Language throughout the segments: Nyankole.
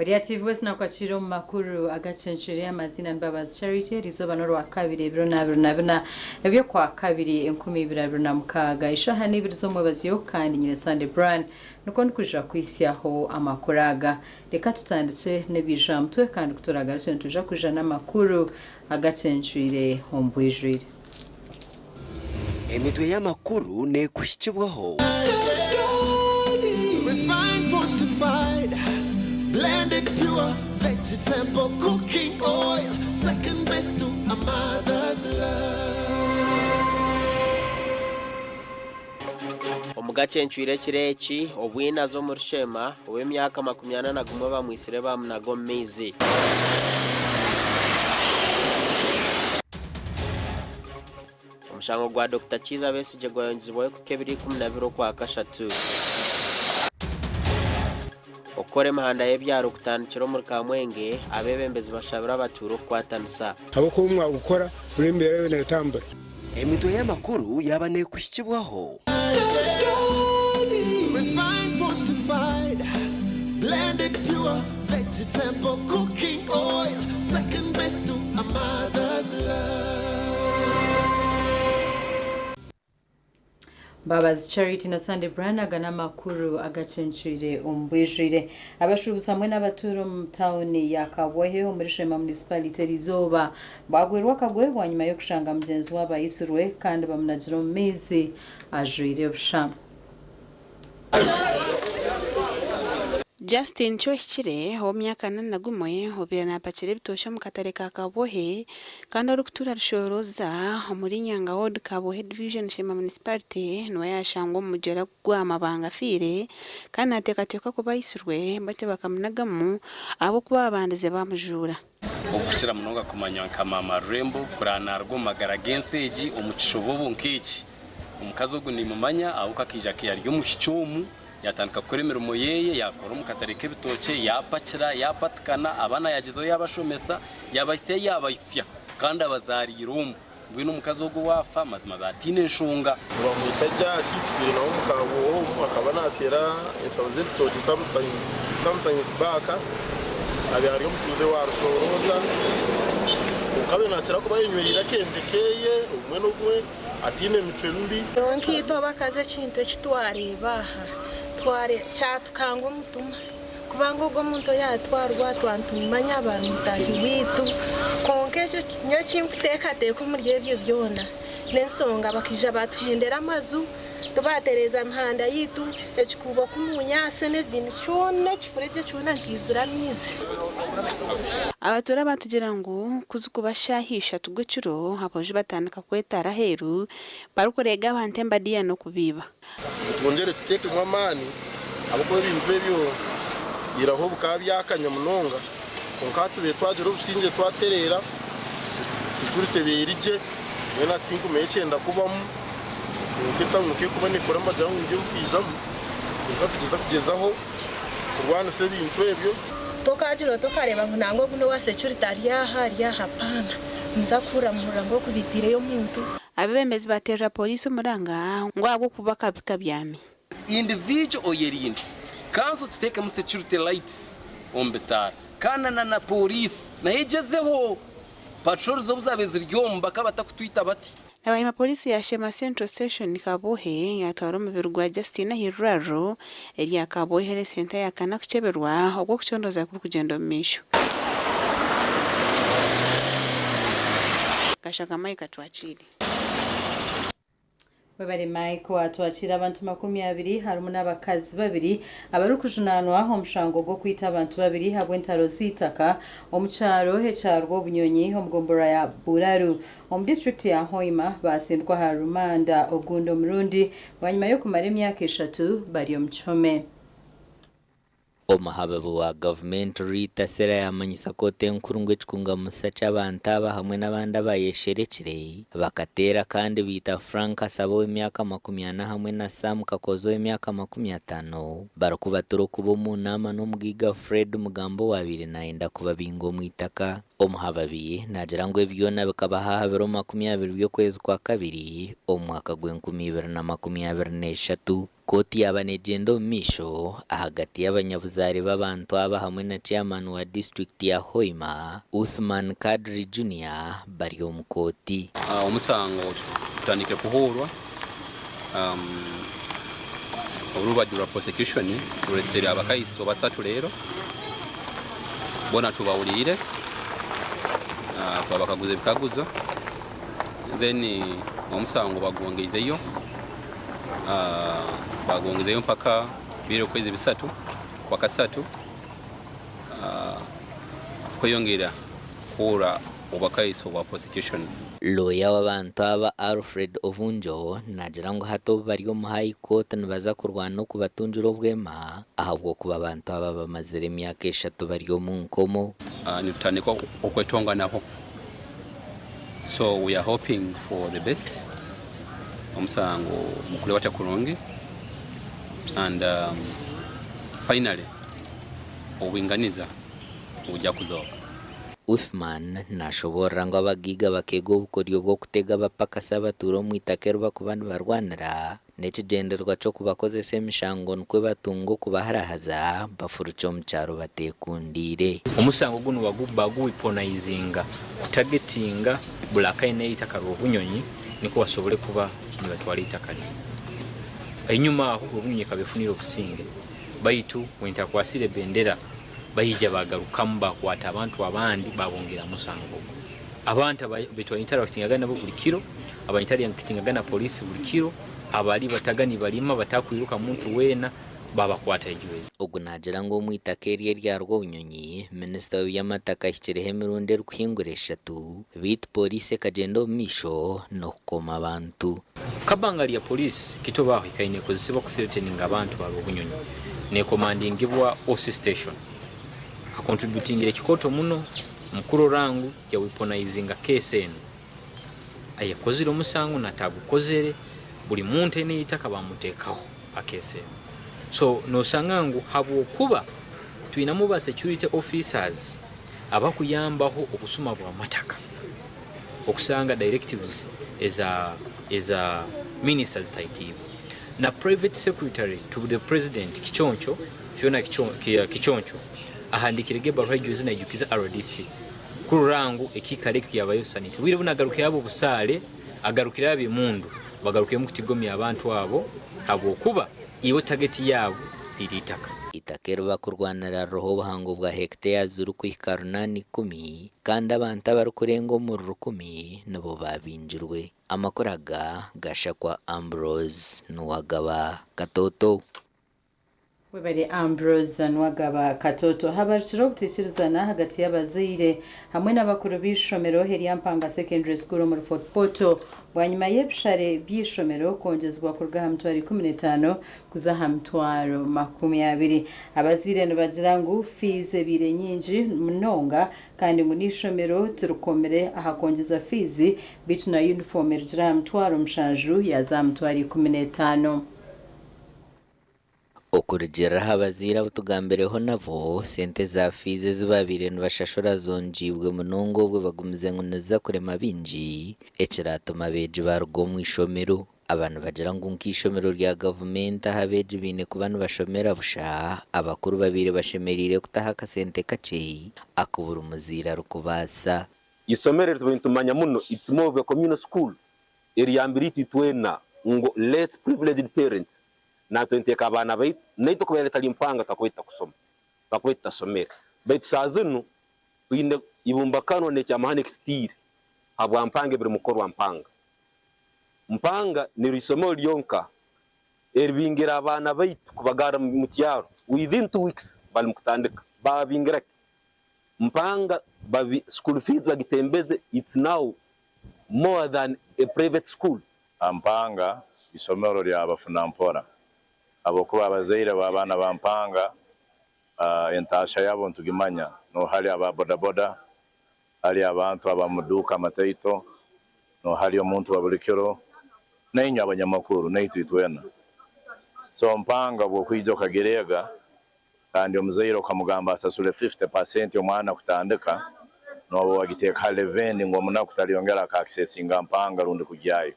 Buriya TV West nakwakira omu makuru agacencwire amaziina ni Mbabazi Charity erizooba n'orwakabiri ebiro n'abiri na bina eby'okwakabiri 2026 eshaaha n'ibiri z'omwebazyo kandi nyine Sunday Brian nikwo ndikwija kuhitsyaho amakuru aga. Reka tutandikye n'ebiija aha mutwe kandi kuturagarukye nitwija kwija n'amakuru agacencwire omu bwijwire. Emitwe y'amakuru neekuhikibwaho. Refined, fortified, blended pure vegetable cooking oil, second best to a mother's love. Omu gacencwire ekiro eki, obwinazi omuri Sheema ow'emyaka 41 bamwitsire bamunaga omu maizi. Omushango gwa Dokita Kiiza Besigye gwayongyezibwaho kuhika ebiro 12 Okwakashatu. Okukora emihanda y'ebyaro kutandikire omuri Kamwenge, abeebembezi bashabire abatuura okukwatanisa. Ahabw'okuba obu mwagukora, buri embeera yoona eratambura. Emitwe y'amakuru yaaba neekuhikibwaho. Refined, fortified, blended pure vegetable cooking oil, second best to a mother's love. Mbabazi Charity na Sunday Brian aga n'amakuru agacencwire omu bwijwire. Abashuubuzi hamwe n'abatuura omu tauni ya Kabwohe omuri Sheema Municipality erizooba bagwirwe akagwe bwanyima y'okushanga mugyenzi waabo aitsirwe kandi bamunagire omu maizi ajwaire busha. Justin Kyohikire, ow'emyaka 41, obaire naapakira ebitookye omu katare ka Kabwohe kandi orikutuura Rushoroza omuri Nyanga Ward, Kabwohe Division, Sheema Municipality niwe yaashangwa omu mugyera gwa Mabanga afiire kandi naateekateekwa kuba aitsirwe batyo bakamunagamu ahabw'okuba babandize baamujuura. Okukira munonga kumanywa nka Maama Rurembo kuranaarwa omu magara g'ensi egi omu kishobobo nk'eki. Omukazi ogu nimumanya ahabw'okuba akaija ari omuhikye omu, yaatandika kukora emirimo ye, yaakora omu katare k'ebitookye, yaapakira, yaapatikana, abaana yaagyezaho yaabashomesa, yaabahisya yaabahisya kandi abazaariire omu. Mbwenu omukazi ogu owaafa mazima abe ataine nshonga. Nibamwita Jaasi, tutwire nawe omu Kabwoho omu, akaba naateera enshaho z'ebitookye sometimes back, abaire ari omutuuze wa Rushoroza, kwonka abaire naakira kuba ayenywereire akengye keeye obumwe n'obumwe ataine micwe mibi. Kwonka itwe abakazi ekintu eki twareeba aha, kyatukanga omutima. Kubanga ogwo omuntu oyaatwarwa twaba nitumumanya aba ari mutaahi waitu. Kwonka ekyo nyowe eki nkuteekateeka omuri ebyo byona, n'ensonga bakaija baatuhendera amaju, tibaatereeza mihanda yaitu, ekikuubo kumunyaase n'ebintu kyona ekifuregye kyona nikiizura amaizi. Abatuura baatugira ngu ku zikuba shaaha ishatu gw'ekiro, aboojo batandika kwetaara aheeru barikureega abantu embadiya n'okubaiba. Twongyere tuteekemu amaani ahabw'okuba ebintu ebyo iraho bikaba byakanya munonga kwonka hati tubaire twagira obusingye twatereera, security ebaire eri gye mbwenu hati tinkumanya ekyenda kubamu kwonka etawuni ku erikuba nekora nibagira ngu nibyo ebikwizamu kwonka tugyeza kugyezaho turwanise ebintu ebyo. Tokagira oti okareeba ngu nangwa ogu n'owa security ari aha ari aha apaana nimuza kuhurira muhurira ngu oku baitireyo omuntu. Abeebembezi baateerera pooriisi omuranga ngu ahabw'okuba akabi kabyami. Individual oyerinde. Kanso tuteekemu security lights omu bitaara kandi na na pooriisi nayo egyezeho patrols obu zaabaire ziri omu bakaba batakutwita bati. Nabwanyima pooriisi ya Sheema Central Station Kabwohe yaatwara omubiri gwa Justine ah'eirwariro erya Kabwohe Health Centre yaakana kukyeberwa obwo okucondooza kurikugyenda omu maisho. Kashaka Mike Atwakiire. Webare Mike atwakiire abantu 20 harimu n'abakazi babiri abarikujunaanwa omushango gw'okwita abantu babiri ahabw'entaro z'eitaka omu kyaro ekya Rwobunyonyi omu gomborora ya Buraru omu disiturikiti ya Hoima baasindikwa aha rumanda ogundi omurundi bwanyima y'okumara emyaka 3 bari omu kihome. Omuhababi wa gavumenti Rita Sera yaamanyisa kooti enkuru ngu ekikungamusa ky'abantu aba hamwe n'abandi abayesherekire bakateera kandi baita Frank Asaba ow'emyaka 40 hamwe na Sam Kakoza ow'emyaka 50 barikubatura okuba omu naama n'omugaiga Fred Mugambo owaabaire naayenda kubabinga omu itaka. Omuhababi naagira ngu ebi byona bikabaho aha biro 20 by'okwezi kwa kabiri omu mwaka gw'enkumi ibiri na 23. Kooti yaaba negyenda omu maisho ahagati y'abanyabuzaare b'abantu aba hamwe na chairman wa disiturikiti ya Hoima, Uthman Kadri Junior bari omu kooti. Omusango gutandikire kuhuurwa, orubaju rwa prosecution ruretsire abakaiso basatu reero boona tubahuriire, twabakaguza ebikaguzo then omusango bagwongeizeyo bagwongezeyo mpaka biri okwezi bisatu kwakasatu kweyongera kuhuura obwakaiso bwa prosecution. Looya w'abantu aba Alfred Obunjo naagira ngu hati obu bari omu High Court nibaza kurwana okubatungira obwema ahabw'okuba abantu aba bamazire emyaka eshatu bari omu nkomo. Nitutandika okwetonganaho so we are hoping for the best omusango mukuru bata kurungi and finally obwinganiza bujja kuzooka. Uthman nashoboorora ngu abagaiga bakeega obukoryo bw'okutega abapakasi abatuura omu itaka eri barikuba nibarwanira n'ekigyendererwa ky'okubakozesa emishango nikwo batunga okubaharahaza bafurukye omu kyaro bateekundiire. Omusango gunu baguweaponayizinga kutagetinga buli akaine eitaka Rwobunyonyi nikwo basobole kuba nibatwara eitaka rye. Enyuma aho Rwobunyonyi ekaba efunire obusinge baitu wentakwasire bendera baija bagarukamu bakwata abantu abandi babongera musango ogwo. Abantu betwainteractingaga nabo buli kiro, abainteractingaga na polisi buli kiro, abali bataga nibalima batakwiruka muntu weena babakwata ejwezi. Ogu naagira ngu omu itaka eri erya Rwobunyonyi, minisita w'eby'amataka ahikireho emirundi erikuhingura eshatu beitu pooriisi ekagyenda omu maisho n'okukoma abantu. Kabanga lya polisi kitobaho ikaine ekozesebwa kuthreateninga abantu ba Rwobunyonyi nekomandingibwa OC station. Akontributingire kikoto muno mukurora ngu yaweaponayizinga case enu. Ayakozire omusango natagukozere buli muntu aine eitaka bamuteekaho akese enu. So nosanga ngu habwokuba twinamu ba security officers abakuyambaho obusuma bw'amataka okusanga directives eza minister zitahikiibwe na private secretary to the president Kiconco Fiona Kiconco ahandikirege ebaruha ejuzi naijukiza RDC kurora ngu ekiikaro eki kyabayo sanity bwire bunagarukira abo obusaale agarukira abo emundu bagarukiremu kutigomya abantu abo habwokuba iwe target yaabo riri itaka. Itaka eri bakurwanira ririho obuhango bwa hectares zirikuhika 810 kandi abantu abarikurenga omuri 1000 nibo babingirwe. Amakuru aga gashakwa Ambrose Nuwagaba Katoto. Webale Ambrose Nwagaba Katoto. Habarukire obutikirizana hagati y'abazaire hamwe n'abakuru b'ishomero erya Mpanga Secondary School omuri Fort Portal bwanyima y'ebishare by'ishomero kwongyezibwa kuruga aha mitwaro 15 kuza aha mitwaro 20. Abazaire nibagira ngu fees ebiire nyingi munonga kandi ngu n'ishomero tirikomire aha kwongyeza fees beitu na uniform erugire aha mitwaro 7 yaza aha mitwaro 15. Okurugiirira aha bazaire abu tugambireho nabo, sente za fiizi ezi babaire nibashashura zongyeibwe munonga obwo bagumize ngu niziza kurema bingi ekiratuma abeegi baruga omu ishomero. Aba nibagira ngu nk'ishomero rya gavumenti ahu abeegi baine kuba nibashomera busha, abakuru babaire bashemereire kutaho akasente kakye aku buri muzaire arikubaasa. Isomero eri tubaire nitumanya muno, it's more of a communal school, eriyambire itwe itwena ngu less privileged parents natwe niteeka abaana baitu, naitwe kubaire ritari mpanga twakubaire tutakusoma, twakubaire tutasomere. Baitu saaha zinu twine ibumbakanwa n'ekyamahano ekitutiire habwa mpanga ebiri mukukorwa mpanga. Mpanga niryo isomero ryonka eribingira abaana baitu kubagarra mu kyaro within 2 weeks bali mukutandika. Bababingira ki? Mpanga babi school fees bagitembeze it's now more than a private school. Mpanga isomero lya bafunampora habwokuba abazaire b'abaana ba Mpanga entaasha yabo ntugimanya no hali aba bodaboda, hali abantu abamuduuka amataito, no hali omuntu wa buli kiro, nainywe abanyamakuru naitwe itwena. So Mpanga obwokwija okagireega kandi omuzaire okamugamba asasule 50% omwana kutandika, noba wagiteeka ha level ngu omunaku taliyongera aka accessinga Mpanga rundi kugyayo.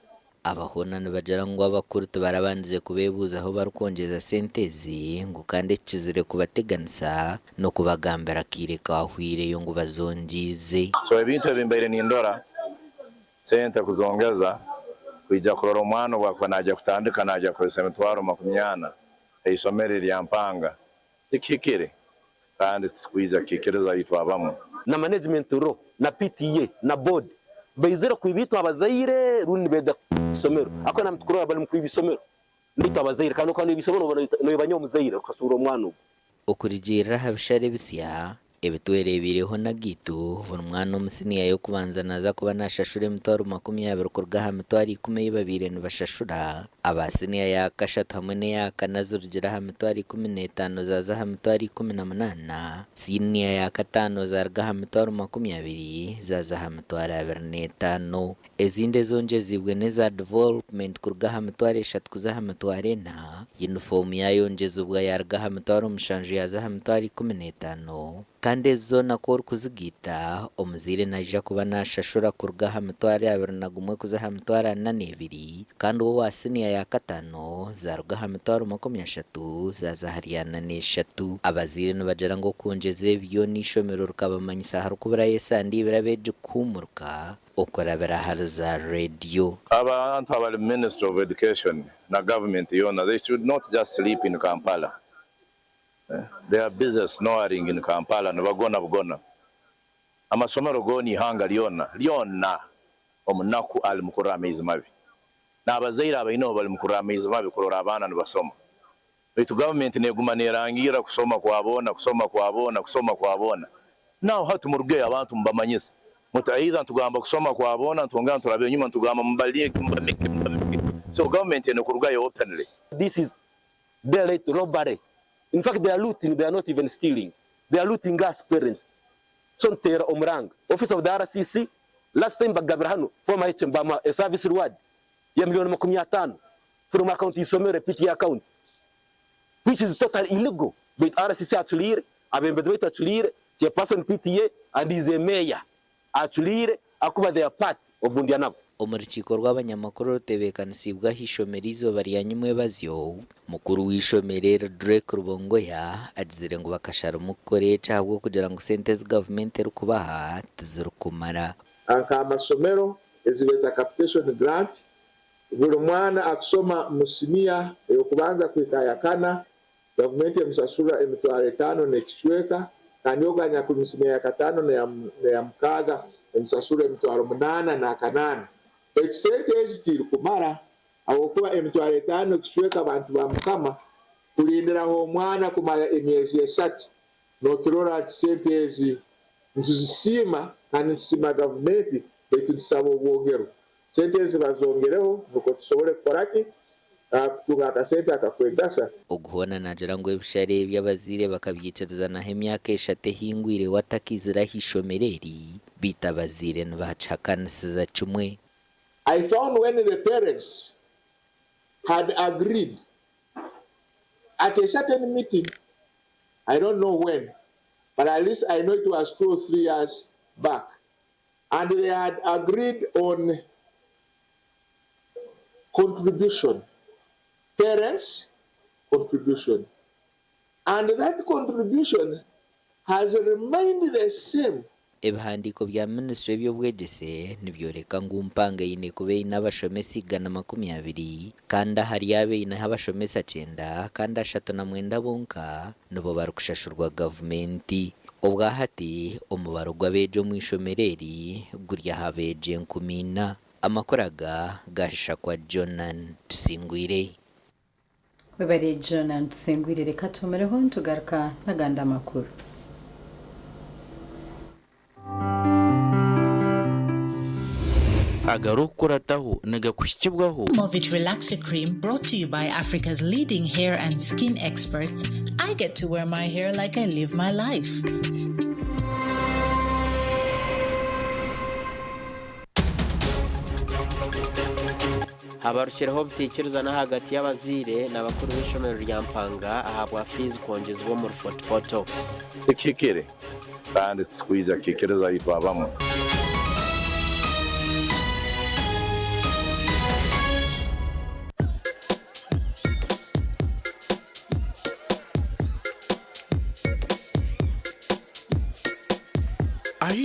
Abahona nibagira ngu abakuru tibarabandize kubeebuuzaho barikwongyeza sente ezi ngu kandi ekikizire kubateganisa n'okubagambira akaire kaahweireyo ngu bazongyeize. So ebintu ebi mbaire nindora, sente kuzongeza, kwija kurora omwana obu akuba naija kutandika naija kukozesa emitwaro 40 eisomero erya Mpanga tikihikire kandi titukwija kukikiriza itwe abamwe. Na management ro na PTA na board baizire kwiba itwe abazaire rundi nibeda isomero ahakuba naimwe tukurora bari mukwiba isomero naitwe abazaire kandi okaba noiba isomero noba noiba nyowe omuzaire okasura omwana ogu. Okurugiirira aha bishare ebisya ebi twereebiireho n'agaitu, buri mwana omu siniya y'okubanza naaza kuba naashashura emitwaro 20 kuruga aha mitwaro 10 ei babaire nibashashura. Aba siniya ya kashatu hamwe n'eya kana zirugire aha mitwaro 15 zaaza aha mitwaro 18, siniya ya kataano zaaruga aha mitwaro 20 zaaza aha mitwaro 25. Ezindi ezongyeziibwe n'eza development kuruga aha mitwaro 3 kuza aha mitwaro 4, yunifoomu yaayongyezibwa yaaruga aha mitwaro 7 yaaza aha mitwaro 15. Kandi ezi zoona ku orikuzigaita, omuzaire naija kuba naashashura kuruga aha mitwaro 21 kuza aha mitwaro 42, kandi we owa siniya ya kataano zaaruga aha mitwaro 30 zaaza ahari 43. Abazaire nibagira ngu okwongyeza ebyo n'eishomero rikabamanyisa aharikuburayo esande ibiri abeegi kuhuumuruka okurabira ahari za rediyo. Abantu abari mu Ministry of Education na government yoona they should not just sleep in Kampala. They are busy snoring in Kampala nibagona bugona. Amasomero goona eihanga ryona ryona omunaku ari mukurira amaizi mabi. N'abazaire abaineho bari mukurira amaizi mabi kurora abaana nibasoma. Baitu government neguma nerangiirira kusoma kwa boona, kusoma kwa boona, kusoma kwa boona. Now hati murugeyo abantu mubamanyise muti either nitugamba kusoma kwa boona nitwongera nituraba enyima nitugamba mubaleke mubaleke mubaleke. So government eine kurugayo openly. This is daylight robbery. In fact they are looting, they are not even stealing. They are looting us parents. So nteera omuranga. Office of the RCC, last time bagabira hano, former HM bamuha a service reward ya milioni 50 from account y'isomero, PTA account, which is totally illegal. But RCC atuliire, abembezi baitu atuliire, chairperson PTA and is a mayor atuliire, akuba they are part of Ndyanabo. Omu rukiiko rw'abanyamakuru orutebeekanisiibwe aha ishomero eizooba rya nyimwebazyo, mukuru w'eishomero eri Drake Rubongoya agizire ngu bakasharamu kukora eki ahabw'okugira ngu sente ezi gavumenti erikubaha tizirikumara. Nk'amasomero ezi beeta capitation grant, buri mwana akusoma mu siniya ey'okubanza kuhika aha yakana, gavumenti emusasura emitwaro 5 n'ekicweka, kandi ogwo anyakuri mu siniya ya kataano n'eya mukaaga emusasura emitwaro 8 n'akanaana. Baitu sente ezi tirikumara ahabw'okuba emitwaro 5 ekicweka abantu ba Mukama kulindiraho omwana kumara emyezi 3. Nookirora nti sente ezi nituzisiima kandi nitusiima gavumenti, baitu nitusaba obwongero. Sente ezi bazongereho nukwo tusobole kukora ki? Kutunga akasente akakwegasa. Ogu hoona naagira ngu ebishare ebi abazaire bakabyikirizanaho emyaka 3 ehingwire we atakaizire aha ishomero eri, beitu abazaire nibakihakanisiza kimwe. I found when the parents had agreed at a certain meeting, I don't know when, but at least I know it was 2 or 3 years back, and they had agreed on contribution, parents' contribution. And that contribution has remained the same. Ebihandiiko bya minisitule eby'obwegyese nibyoreka ngu Mpanga eine kuba eine abashomesa 120 kandi ahari abo eineho abashomesa 9 kandi 39 bonka nibo barikushashurwa gavumenti. Obwahati omubaro gw'abeegi omu ishomero eri guri aha beegi 4,000. Amakuru aga gashakwa Jonan Tusingwire. Webare Jonan Tusingwire, reka tumereho nitugaruka n'agandi amakuru. Agarikukurataho nigakuhikibwaho. Movit Relaxer Cream, brought to you by Africa's leading hair and skin experts. I get to wear my hair like I live my life. Habarukireho obuteikirizana ahagati y'abazaire n'abakuru b'eishomero rya Mpanga ahabwa fiizi kwongyezibwa omuri Fort Portal. Tikihikire kandi titukwija kukikiriza itwe abamwe.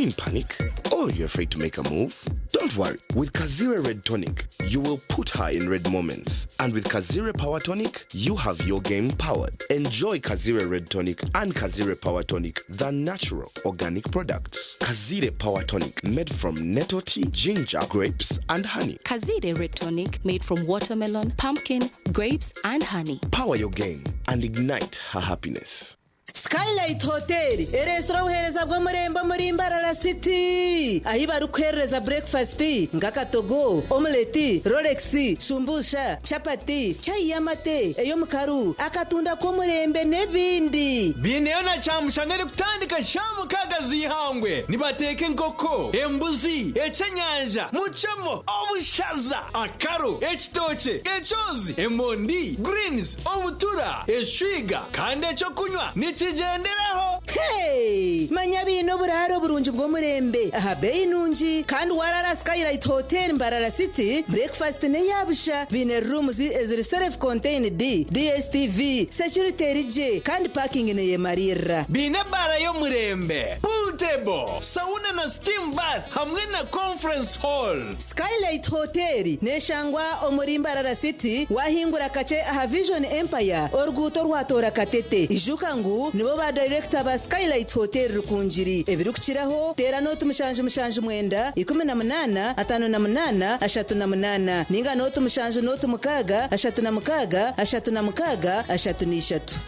you in panic? Or you're afraid to make a move? Don't worry. With Kazire Red Tonic, you will put her in red moments. And with Kazire Power Tonic, you have your game powered. Enjoy Kazire Red Tonic and Kazire Power Tonic, the natural organic products. Kazire Power Tonic, made from nettle tea, ginger, grapes, and honey. Kazire Red Tonic made from watermelon, pumpkin, grapes, and honey. Power your game and ignite her happiness. Skylight Hotel ereetsire obuheereza bw'omurembe omuri Mbarara City ahi barikuheerereza breakfast nk'akatogo, omelette, rolex, shumbusha, chapati, chai y'amate, ey'omukaru, akatunda k'omurembe n'ebindi. Biineyo na kyamushana erikutandika shaaha mukaaga z'eihangwe. Nibateeka enkoko, embuzi, ekyenyanja, mucamo, obushaza, akaro, ekitookye, ekyozi, emondi, greens, obutura, eshwiga kandi ekyokunywa nikigyenderaho. Hey! Manya biine oburaaro burungi bw'omurembe aha beeyi nungi kandi waraara Skylight Hotel Mbarara City, breakfast n'eya busha. Biine rooms eziri self contained, DSTV, security eri gye kandi parking neyemariirira. Biine ebaara y'omurembe, pool table, sauna na steam bath hamwe na conference hall. Skylight Hotel neshangwa omuri Mbarara City wahingura kakye aha Vision Empire oruguuto orwatoora Katete. Ijuka ngu nibo ba dayirekita ba Skylight Hotel Rukungiri. Ebirikukiraho teera nooti 779 18 58 38 ninga nooti 7 nooti 6 36 36 33.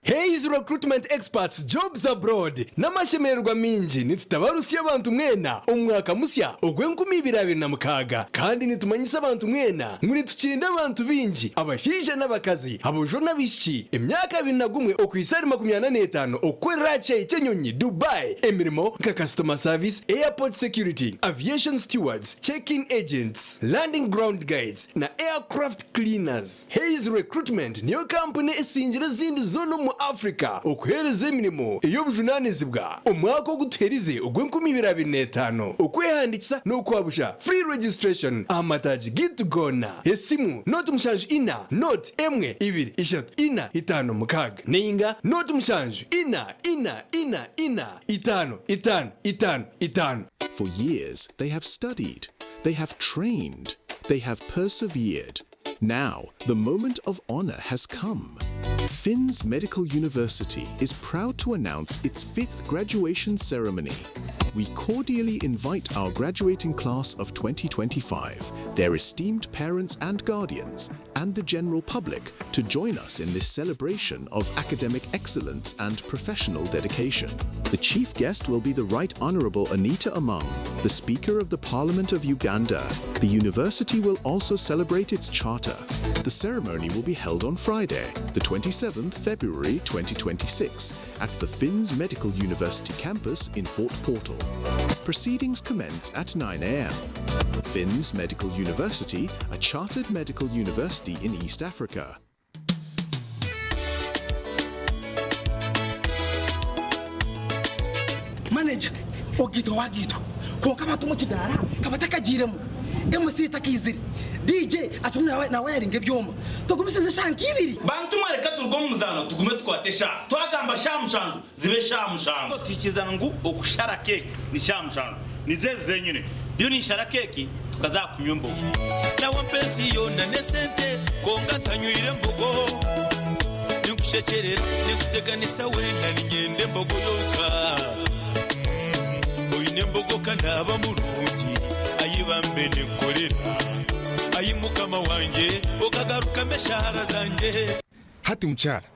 Hays Recruitment Experts Jobs Abroad N'amashemererwa maingi nitutabarutsya abantu mwena omu mwaka musya ogw'enkumi ibiri abiri na mukaaga kandi nitumanyisa abantu mwena ngu nitukinda abantu baingi abashaija n'abakazi, aboojo n'abaishiki, emyaka abiri na gumwe okuhitsya ahari makumyana n'etaano okukorera aha kishaayi ky'enyonyi Dubai emirimo nka Customer Service, Airport Security, Aviation Stewards, Check-in Agents, Landing Ground Guides na Aircraft Cleaners. Hays Recruitment niyo kampuni esingire ezindi zoona omu Africa okuheereza emirimo ey'obujunaanizibwa omwaka ogu tuherize ogw'enkumi ibiri abiri n'etaano. Okwehandiikisa n'okwa busha, free registration, aha mataagi gaitu goona. Esimu, nooti mushanju ina, nooti emwe, ibiri, ishatu, ina, itaano, mukaaga nainga nooti mushanju ina, ina, ina, ina, itaano, itaano, itaano, itaano. For years, they have studied, they have trained, they have persevered. Now, the moment of honor has come. Finn's Medical University is proud to announce its fifth graduation ceremony. We cordially invite our graduating class of 2025, their esteemed parents and guardians, and the general public to join us in this celebration of academic excellence and professional dedication. The chief guest will be the Right Honorable Anita Among, the Speaker of the Parliament of Uganda. The university will also celebrate its charter. The ceremony will be held on Friday, the 27th February 2026, at the Finns Medical University campus in Fort Portal. Proceedings commence at 9 a.m. Finns Medical University, a chartered medical university in East Africa. Manager, ogiitwa wagiitwa kwonka abantu omu kidaara ka batakagiiremu, MC takaizire, DJ akirimu nawayaringa ebyoma, tugumisirize eshaaha nk'ibiri. Bantu mwe reka turuge omu muzaano tugume tukwate eshaaha. Twagamba shaaha mushanju zibe shaaha mushanju. Tuhikirizana ngu okushara keeki ni shaaha mushanju. Nizo ezi zenyine. Ndiyo ninshara keeki tukaza aha kunywa embogo. Nawe mpa ensi yoona n'esente kwonka ntanywire mbogo. Ninkushekyerera ninkuteganisa weena niinyenda embogo yonka. Oine embogo ka naaba murungi ayi bambe ninkukorera. Ayi mukama wangye okagarukamu eshaara zangye. Hati mukyara.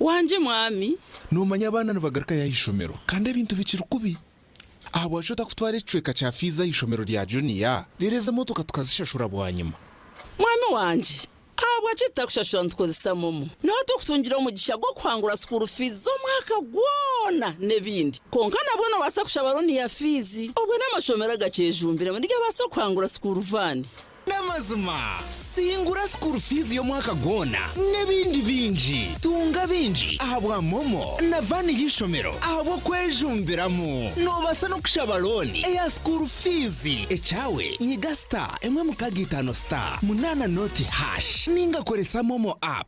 Wangye mwami. Noomanya abaana nibagarukayo aha ishomero kandi ebintu bikiri kubi. Ahabwaki otakutwara ekicweka kya fiizi aha ishomero rya juniya reero ezi emotoka tukazishashura bwanyima? Mwami wangye, ahabwaki tutakushashura nitukozesa momo? Niho turikutungira omugisha gw'okuhangura sukuuru fiizi z'omwaka gwona n'ebindi. Kwonka nabwo noobaasa kushaba looni ya fiizi. Obwo n'amashomero agakyejumbiremu nigabaasa kuhangura sukuuru vaani. N'amazima, singura school fees y'omwaka gwona n'ebindi bingi. Tunga bingi ahabwa MoMo na van y'eishomero ahabw'okwejumbiramu. Noobaasa n'okushaba looni eya school fees. Ekyawe nyiga star emwe mukaaga itaano star munaana nooti hash ninga koresa MoMo app.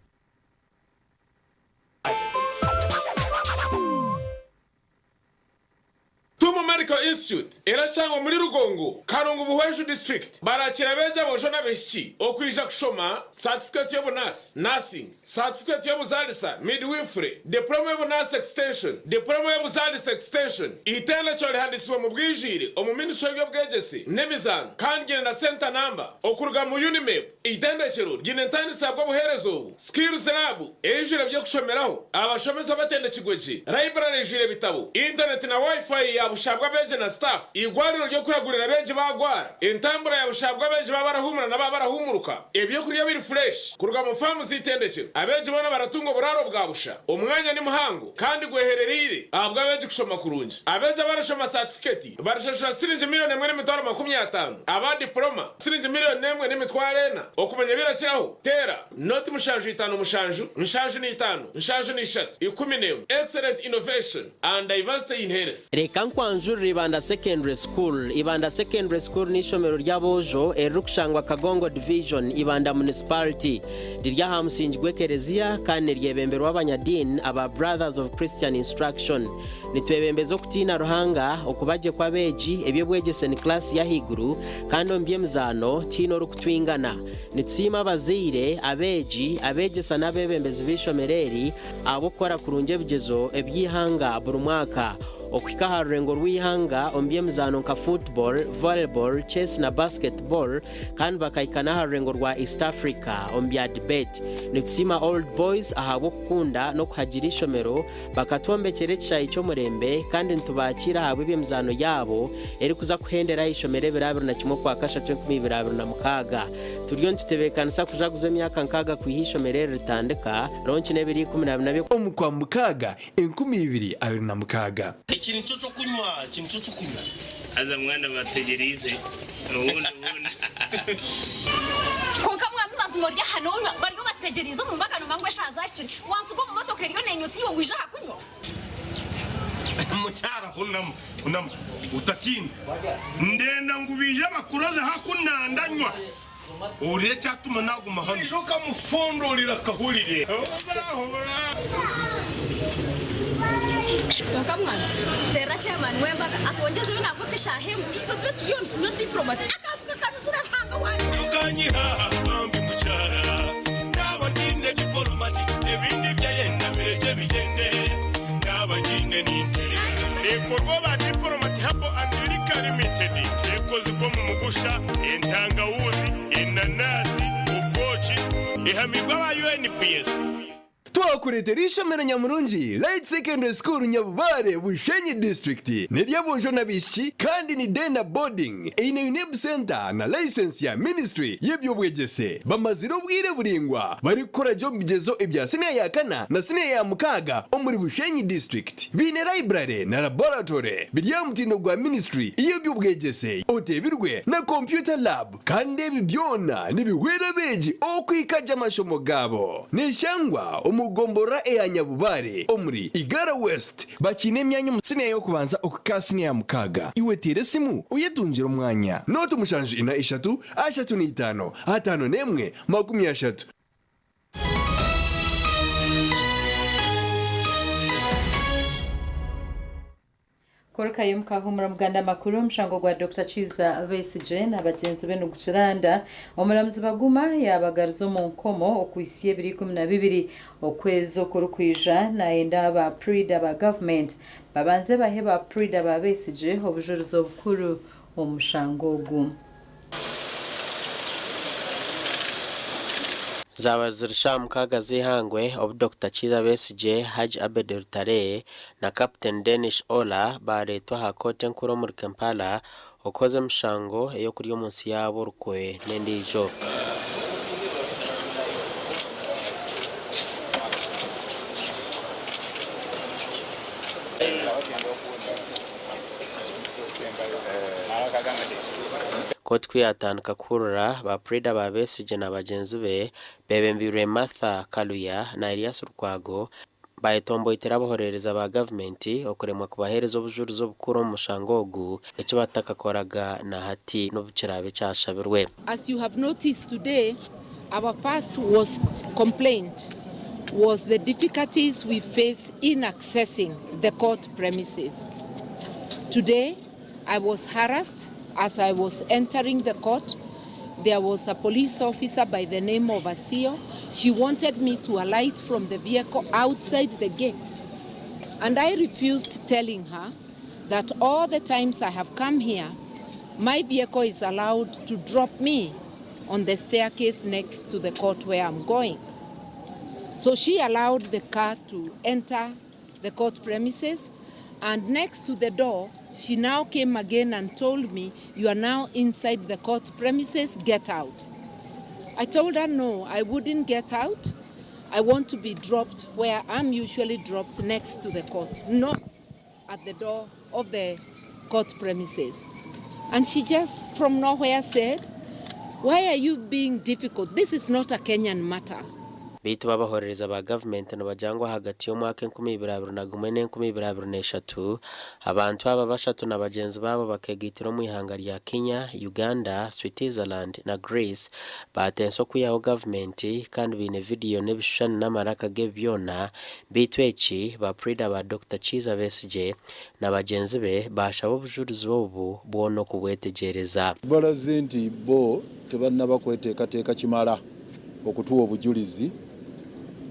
Medical Institute erashangwa omuri Rugongo, Karungu Buhweju District. Barakira abeegi aboojo n'abaishiki okwija kushoma satifikeeti y'obunaasi, Nursing, satifikeeti y'obuzaalisa, Midwifery, Diploma y'obunaasi Extension, Diploma y'obuzaalisa Extension. Eitendekero rihandiisibwe omu bwijwire omu Ministry y'eby'obwegyese n'emizaano kandi ryine na centre number okuruga mu UNIMEB. Eitendekero ryine entandisa ahabw'obuheereza obu, Skills Lab eijwire eby'okushomeraho, abashomesa batendekirwe gye, library eijwire ebitabo, intaneti na Wi-Fi ya busha ahabw'abeegi na staff, eigwariro ry'okuragurira abeegi baagwara, entambura ya busha ahabw'abeegi baaba barahuumura na baaba barahuumuruka, ebyokurya biri fureshi kuruga mu faamu z'eitendekero. Abeegi boona baratunga oburaaro bwa busha. Omwanya ni muhango kandi gweherereire ahabw'abeegi kushoma kurungi. Abeegi abarashoma saatifiketi barashashura siringi 1,050,000, aba dipuloma siringi 1,400,000. Okumanya ebirakiraho, teera noti 757 75 73 11. Excellent innovation and diversity in health. Reka nkwanjurire Ibanda Secondary School. Ibanda Secondary School n'eishomero ry'aboojo eririkushangwa Kagongo Division, Ibanda Municipality. Riri aha musingi gw'ekereziya kandi niryebemberwa abanyadiini aba Brothers of Christian Instruction. Nitwebembeza okutiina Ruhanga, okuba gye kw'abeegi, eby'obwegyese ni kilaasi y'ahaiguru kandi omu by'emizaano tihaine orikutwingana. Nitusiima abazaire, abeegi, abeegyesa n'abeebembezi b'eishomero eri ahabw'okukora kurungi ebigyezo eby'eihanga buri mwaka okuhika aha rurengo rw'eihanga omu by'emizaano nka football, volleyball, chess na basketball kandi bakahika n'aha rurengo rwa East Africa omu bya debate. Nitusiima Old Boys ahabw'okukunda n'okuhagira eishomero Bakatwombekyera ekishaayi ky'omurembe kandi nitubakiira ahabw'eby'emizaano yaabo erikuza kuhendera aha ishomero ebiro 21 Okwakashatu 2026. Turiyo nitutebeekanisa kujaguza emyaka nkaaga kwiha eishomero eri ritandika, ronki n'ebiro 14 by'Okwa. Omu Kwamukaaga 2026. Eki nikyo ky'okunywa, eki nikyo ky'okunywa. Haza mwana bategyereize obundi obundi. Kwonka mwami mazima ori aha nonywa bariyo bategyereize omu mbaga nomanya ngu eshaaha zahikire wansiga omu motoka eriyo nenyusa iwe waija aha kunywa. Mukyara hunama hunama otatiina ndenda ngu baije bakuroze haku nandanywa ohurire ekyatuma naguma hanu. Oija okamufundurira akahurire. Kwonka mwana terera chairman w'embaga atwongyezeyo nangwa nk'eshaaha emwe itwe tube turiyo nitunywa diplomat akantu kakanuzire Ruhanga wangye. Tukanyiha bambi mukyara naba ngiine dipolomati ebindi byayenda birekye bigyende naba ngiine nintere. Ekorwa ba Diplomat Herbal and Liquor Limited ekozibwa omu mugusha, entangawuzi, enanasi, obwoki, ehamibwe aba UNBS. Twakureetera eishomero nyamurungi Light Secondary School Nyabubare, Bushenyi District. N'ery'aboojo n'abaishiki kandi ni day na boarding. Eine UNEB Centre na license ya Ministry y'eby'obwegyese. Bamazire obwire buraingwa barikukora gye omu bigyezo ebya siniya ya kana na siniya ya mukaaga omuri Bushenyi District. Baine library na laboratory biri aha mutindo gwa Ministry y'eby'obwegyese oteebirwe na computer lab. Kandi ebi byona nibihwera abeegi okwika gye amashomo gaabo. Neshangwa omu gomborora eya Nyabubare omuri Igara West. Bakiine emyanya omu siniya y'okubanza okuhika aha siniya ya mukaaga. Iwe teera esimu oyetungire omwanya. Nooti 7 4 3 5 51 30. Kurukayo mukahumura muganda amakuru omushango gwa Dokita Kiiza Besigye na bagyenzi be nigukiranda. Omuramuzi Baguma yabagariza omu nkomo okuhitsya ebiro 12 okwezi okurikwija nayenda ba puriida ba gavumenti babanze bahe ba puriida ba Besigye obujurizi obukuru omu mushango ogu. Zaaba ziri shaaha mukaaga z'eihangwe obu Dokita Kiiza Besigye, Hajji Abed Lutale na Captain Denish Ola baareetwa aha kooti enkuru omuri Kampala okuhoza emishango ey'okurya omunsi yaabo orukwe n'endiijo. Kooti ku yaatandika kuhurira, ba puriida ba Besigye na bagyenzi be beebembeirwe Martha Kaluya na Erias Lukwago baayetomboitera abahoreereza ba gavumenti okuremwa kubaheereza obujurizi obukuru omu mushango ogu eki batakakoraga na hati n'obu kiraabe kyashabirwe. As you have noticed today, our first was complaint was the difficulties we face in accessing the court premises. Today, I was harassed as I was entering the court. There was a police officer by the name of Asio. She wanted me to alight from the vehicle outside the gate. And I refused, telling her that all the times I have come here, my vehicle is allowed to drop me on the staircase next to the court where I'm going. So she allowed the car to enter the court premises, and next to the door, she now came again and told me, You are now inside the court premises, get out. I told her, No, I wouldn't get out. I want to be dropped where I'm usually dropped next to the court, not at the door of the court premises. And she just from nowhere said, Why are you being difficult? This is not a Kenyan matter. Beitu babahorereza ba gavumenti nibagira ngu ahagati y'omwaka 2021 n'e2023, abantu aba bashatu na bagyenzi baabo bakegaitira omu ihanga rya Kenya, Uganda, Switzerland na Greece baatensa okwihaho gavumenti kandi baine vidiyo n'ebishushani n'amaraka g'ebi byona beitu eki ba puriida ba Dokita Kiiza Besigye na bagyenzi be baashaba obujurizi obu bwona okubwetegyereza. Balaze nti bo tebannaba kweteekateeka kimala okutuwa obujulizi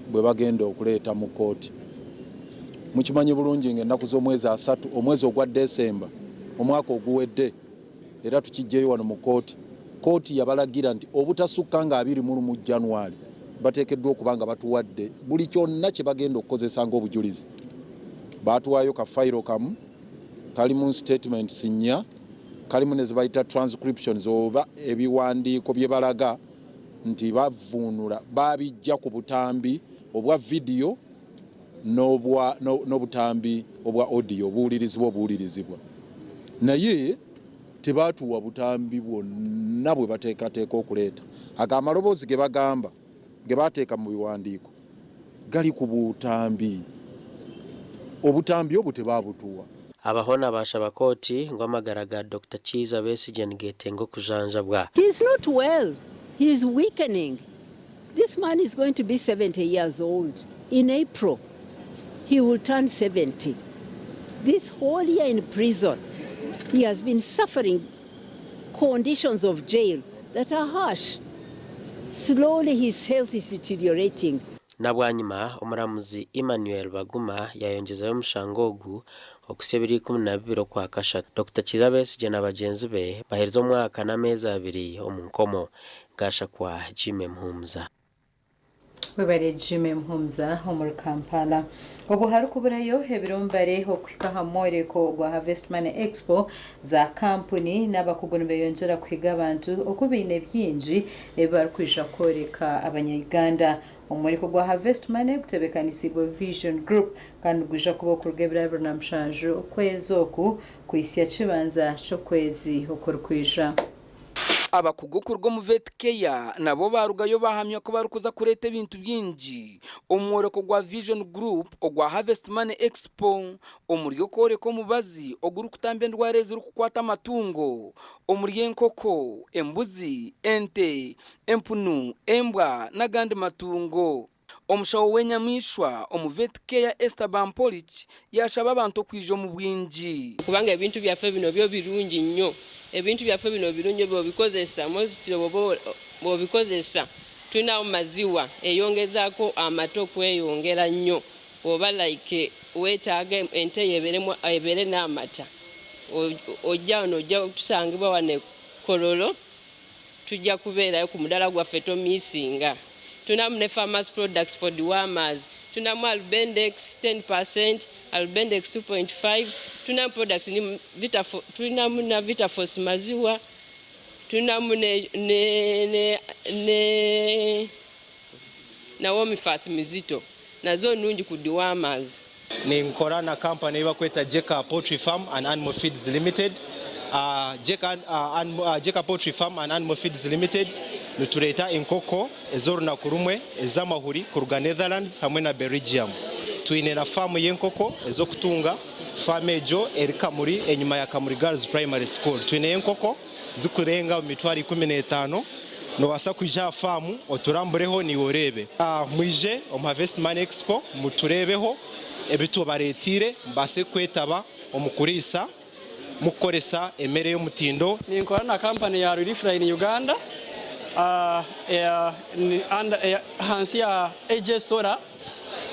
bwe bagenda okuleeta mu kkooti. Mukimanyi bulungi ng'ennaku z'omwezi asatu omwezi ogwa Desemba omwaka oguwedde era tukiggyeyo wano mu kkooti, kkooti yabalagira nti obutasukka nga 21 January bateekeddwa okuba nga batuwadde buli kyonna kye bagenda okukozesa ng'obujulizi. Baatuwaayo ka fayiro kamu kalimu sitatimenti nnya, kalimu ne ze bayita transcriptions oba ebiwandiiko bye balaga nti bavvuunula baabijja ku butambi obwa vidiyo n'obutambi obwa audio obuwulirizibwa obuwulirizibwa naye tebaatuwa butambi bwonna bwe bateekateeka okuleeta. Ago amaloboozi ge bagamba ge baateeka mu biwandiiko gali ku butambi, obutambi obwo tebaabutuwa. Abahona baashaba kooti ngu amagara ga Dokita Kiiza Besigye nigetenga okujanjabwa. He is not well. He is weakening. This man is going to be 70 years old. In April, he will turn 70. This whole year in prison, he has been suffering conditions of jail that are harsh. Slowly, his health is deteriorating. Na bwanyima, omuramuzi Emmanuel Baguma yayongyezayo omushango ogu okuhitsya ebiro 12 Okwakashatu. Dokita Kiiza Besigye na bagyenzi be baherize omwaka n'ameezi abiri omu nkomo. Gashakwa Jimmy Muhumuza. Webare Jimmy Muhumuza omuri Kampala. Obwo harikuburayo ebiro mbare okuhika aha mworeko gwa Harvest Money Expo, za kampuni n'abakugu nibeyongyera kuhiga abantu oku baine bingi ebi barikwija kworeka abanya-Uganda. Omworeko gwa Harvest Money gutebeekanisiibwe Vision Group kandi nigwija kuba okuruga ebiro 27 okwezi oku kuhitsya kibanza ky'okwezi okurikwija. Abakugu kuruga omu Vet Care nabo baarugayo baahamya ku barikuza kureeta ebintu bingi omu mworeko gwa Vision Group ogwa Harvest Money Expo omuri okworeka omubazi ogurikutamba endwara ezirikukwata amatungo omuri enkoko, embuzi, ente, empunu, embwa n'agandi matungo. Omushaho w'enyamaishwa omu Vet Care Esther Bampolich yaashaba abantu okwija omu bwingi. Kubanga ebintu byaffe bino byo birungi nnyo. Ebintu byaffe bino birungi bw'obikozesa mostly bw'oba bw'obikozesa tulinawo maziwa eyongezaako amata okweyongera nnyo oba like weetaaga ente yo ebeeremu ebeere n'amata ojja wano ojja tusangibwa wano e Kololo tujja kubeerayo ku mudaala gwaffe tomiisinga. Tulinamu ne farmers products for dewormers, tulinamu Albendex 10 percent, Albendex 2.5, tulinamu products ni Vita, tulinamu na Vitafos maziwa, tulinamu ne, ne, ne, ne na Womifas mizito nazo nungi ku dewormers. Ninkora na kampani ei barikweta Jeka Poultry Farm and Animal Feeds Limited. Jeka, Jeka Poultry Farm and Animal Feeds Limited nitureeta enkoko ez'orunaku rumwe ez'amahuri kuruga Netherlands hamwe na Belgium. Twine na faamu y'enkoko ez'okutunga. Faamu egyo eri Kamuri enyima ya Kamuri Girls Primary School. Twineyo enkoko zikurenga omu mitwaro 15. Nobaasa kwija aha faamu oturambureho naiwe oreebe. Mwije omu Harvest Money Expo mutureebeho ebi tubareeteire mubaase kwetaba omu kuriisa Mukukoresa emere y'omutindo. Ninkora na kampani ya Relief Line Uganda ahansi ya AJ Solar,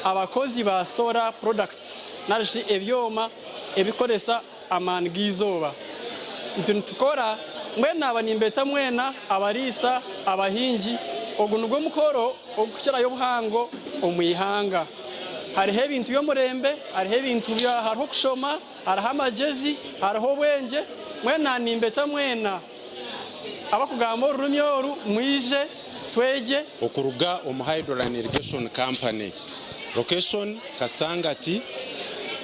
abakozi ba solar products narishi ebyoma ebikukoresa amaani g'eizooba. Itwe nitukora mbwenu naaba nimbeeta mwena abariisa, abahingi, ogu nigwo mukoro ogukukirayo obuhango omu ihanga. Hariho ebintu by'omurembe, hariho ebintu hariho okushoma, Hariho amagyezi, hariho obwengye, mbwenu nanimbeta mwena abakugamba orurimi oru mwije twegye. Okuruga omu Hydroline Irrigation Company, Location, Kasangati,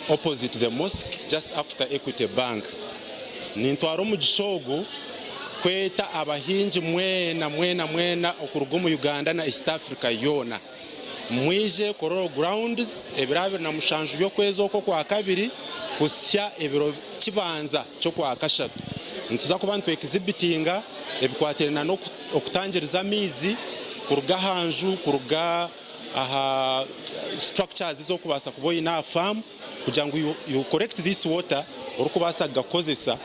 opposite the mosque, just after Equity Bank. Nintwara omugisha ogu kweta abahingi mwena mwena mwena okuruga omu Uganda na East Africa yoona. Mwije Kololo Grounds ebiro 27 by'okwezi oku Okwakabiri kuhitsya ebiro kibanza ky'Okwakashatu. Nituza kuba nitu exhibitinga ebikwatiraine n'okutangiriza amaizi kuruga aha nju, kuruga aha structures ezi orikubaasa kuba oine aha farm kugira ngu you collect this water orikubaasa kugakozesa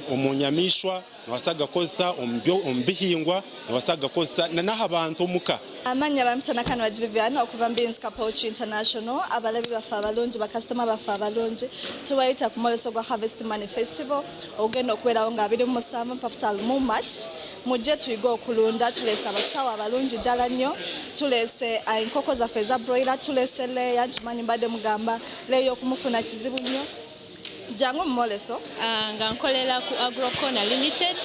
omu nyamaishwa. Noobaasa kugakozesa omu bihingwa, noobaasa kugakozesa n'aha bantu omuka. Amannya bampita Nakanwagi Vivian okuva mu Binzika Poultry International. Abalabi baffe abalungi, bakasitoma baffe abalungi, tubayita ku mwoleso gwa Harvest Money Festival ogugenda okubeerawo nga 27 mpaka lumu March. Mujje tuyige okulunda, tuleese abasawo abalungi ddala nnyo, tuleese enkoko zaffe eza broiler, tuleese layer, nkimanyi mbadde mugamba layer okumufuna kizibu nnyo. Jangu mu mwoleso. Nga nkolera ku Agrocona Limited,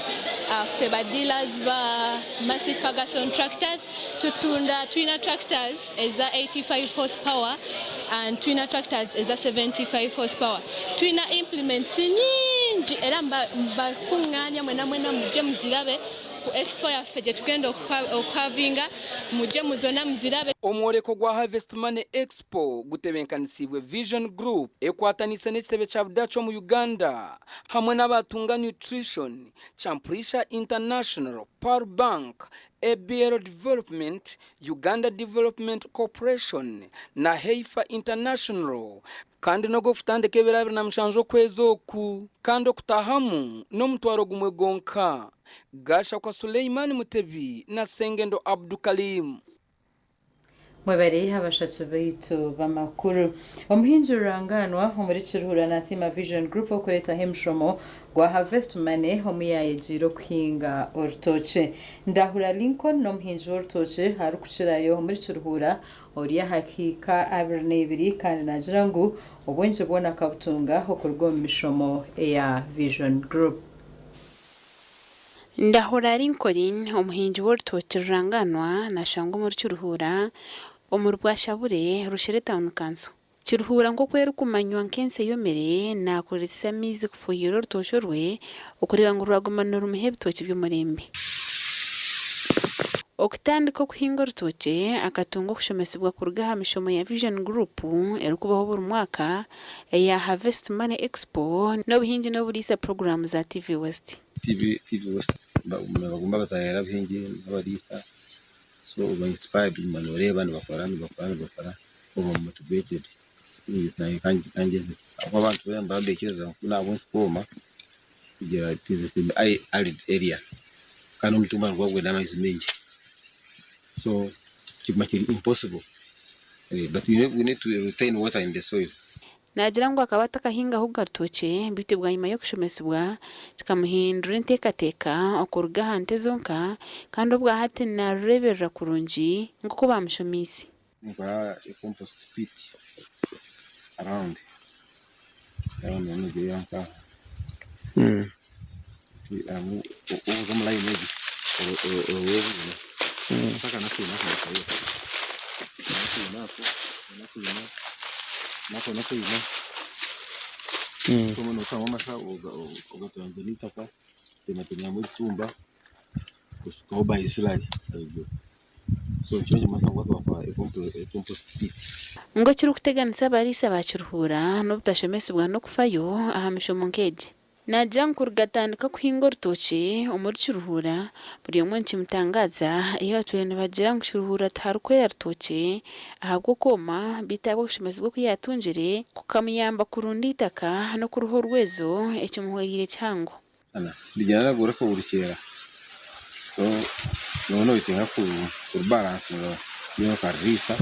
ffe ba dealers ba Massey Ferguson Tractors. Tutunda, tulina tractors eza 85 horsepower and tulina tractors eza 75 horsepower. Tulina implements nyingi era mbakuŋŋaanya mwena mwena mujje muzirabe ku expo yaffe gye tugenda okuhavinga, mujje mu zonna muzirabe. Omworeko gwa Harvest Money Expo gutebeekanisiibwe Vision Group ekwataniise n'ekitebe kya Budaaki omu Uganda hamwe n'aba Tunga Nutrition, Champrisha International, Pearl Bank, ABL Development, Uganda Development Corporation na Heifer International kandi n'ogw'okutandika ebiro 27 okwezi oku kandi okutahamu n'omutwaro gumwe gwonka. Gashakwa Suleiman Mutebi na Sengendo Abdukalim. Mwebare abashatu baitu b'amakuru. Omuhingi ruranganwa omuri Kiruhura nasiima Vision Group okureetaho emishomo gwa Harvest Money omu yaayegiire okuhinga orutookye. Ndahura Lincoln n'omuhingi w'orutookye arikukirayo omuri Kiruhura ori aha kiika 22 kandi naagira ngu obwengye bwona akabutunga okuruga omu mishomo eya Vision Group. Ndahura Lincoln, omuhingi w'orutookye rurangaanwa nashangwa omuri Kiruhura omuri Bwashabure, Rushere Town Council. Kiruhura nk'oku erikumanywa nk'ensi eyomire, naakoresa amaizi kufuuhirira orutookye rwe okureeba ngu rwaguma nirumuha ebitookye by'omurembe. Okutandika okuhinga orutookye, akatunga okushomesibwa kuruga aha mishomo ya Vision Group erikubaho buri mwaka eya Harvest Money Expo n'obuhingi n'oburiisa puroguraamu za TV West. TV West nibaguma bataayaayira abahingi n'abariisa so oba inspired oguma nooreeba nibakora nibakora nibakora oba motivated nanye kangyezeho ahabw'okuba abantu boona nibaba nibaikiriza ngu nabwo ensi kwoma kugira it is a semi arid area kandi omutumba niguba gwine amaizi maingi so kiguma kiri impossible but we need to retain water in the soil. Naagira ngu akaba atakahingahoga rutookye beitu bwanyima y'okushomesibwa kikamuhindura enteekateeka okuruga aha nte zonka kandi obwahati naarureeberera kurungi nk'oku baamushomeise. Ninkora compost pit around around negyeyo nkaha obuza omu line egi oreeba mpaka nakwina notamu amasa ogatanza n'eitaka otematemeramu ebitumba oshukaho bayisilari ahaiguru so nikyo nikimanyisa ngu twakora compost pit. Ngu ekirikuteganisa abariisa ba Kiruhura n'obutashomesibwa n'okufayo aha mishomo nk'egi. Naagira ngu kuruga atandika kuhinga orutookye omuri Kiruhura, buri omwe nikimutangaaza ei batwire nibagira ngu Kiruhura tiharikwera rutookye ahabw'okwoma beitu ahabw'okushemezibwa oku yaatungire kukamuyamba kurunda eitaka n'okuruha orwezo ekimuhwereire kihango. Nigyenda nagura kurukyera so nooba noyetenga kurubalansinga then okaruriisa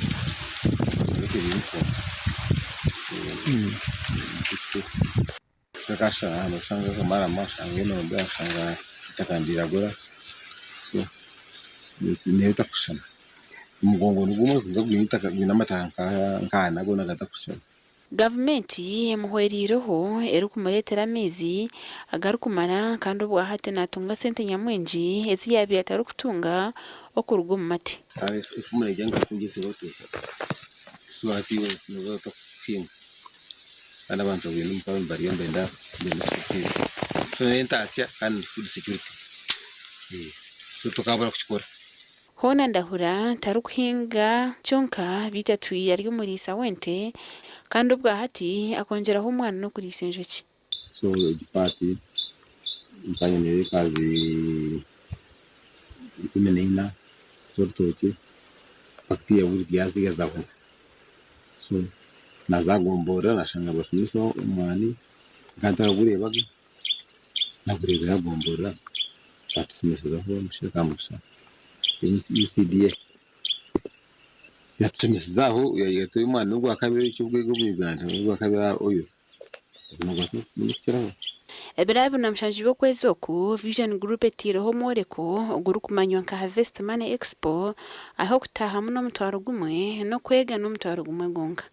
Noshanga nka marama oshanga enombe oshanga eitaka niriragura so neeba etakushushana omugongo nigumwe kwonka gwine amataka nk'ana goona gatakushushana. Gavumenti emuhwereireho erikumureetera amaizi agarikumara kandi obwahati naatunga sente nyamwingi ezi yaabaire atarikutunga okuruga omu mate. Efumu neija ngu katunga oteesa so hati iwe nooba otakuhinga kandi abantu baine omuka nibarya nibenda school fees so n'entaasya kandi food security so tokabura kukikora. Hoona Ndahura tarikuhinga kyonka beitu atwire ari omuriisa w'ente kandi obwahati akongyeraho omwana n'okuriisa enjoki. So egi part nkaba nyine acres 14 z'orutookye pakiti ya buri yazahura so naza aha gomborora nashanga nibashomesa omwani nkaba ntaragureebaga nagureebera aha gomborora batushomesezaho omushaija Kamugisha UCDA yatushomeseza aho yatuha omwani ogwakabiri eky'obwega omu Uganda ogwakabiri oyo. Ebiro 27 by'okwezi oku, Vision Group etaireho omworeko ogurikumanywa nka Harvest Money Expo ah'okutaahamu n'omutwaro gumwe n'okwega n'omutwaro gumwe gwonka.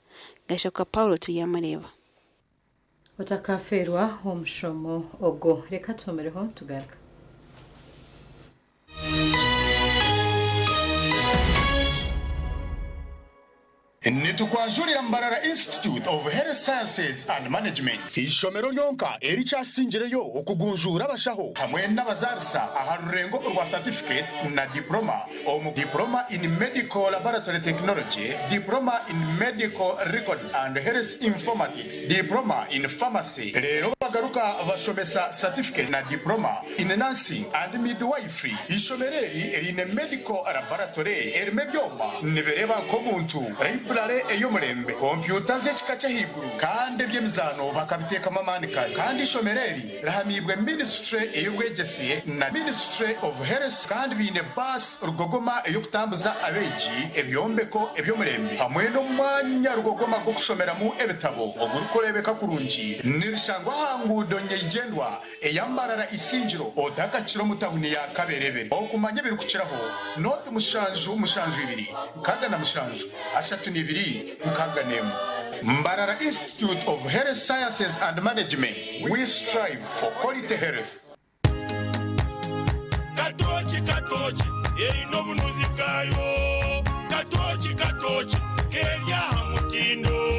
Gashoka Paul Turyamureeba. Otakafeerwa omushomo ogwo. Reka tuhomereho tugaruka. Nitukwanjurira Mbarara Institute of Health Sciences and Management, eishomero ryonka erikyasingireyo okugunjuura abashaho hamwe n'abazaarisa aha rurengo orwa satifiketi na diploma omu Diploma in Medical Laboratory Technology, Diploma in Medical Records and Health Informatics, Diploma in Pharmacy reero bagaruka bashomesa satifiketi na diploma in Nursing and Midwifery. Eishomero eri riine Medical Laboratory erimu ebyoma nibireeba nk'omuntu, Library ey'omurembe, kompyuta z'ekika ky'ahaiguru kandi eby'emizaano bakabiteekamu amaani kare. Kandi eishomero eri rihamiibwe Ministry ey'obwegyese na Ministry of Health kandi baine baasi rugogoma ey'okutambuza abeegi, ebyombeko eby'omurembe hamwe n'omwanya rugogoma gw'okushomeramu ebitabo ogurikureebeka kurungi. Nirishangwa aha nguudo nyeigyendwa eya Mbarara Isingiro otakakira omu tawuni ya Kaberebere. Okumanya ebirikukiraho, nooti mushanju mushanju ibiri 67 32 61. Mbarara Institute of Health Sciences and Management, we strive for quality health. Katooki katooki eine obunuzi bwayo Katooki katooki keri aha mutindo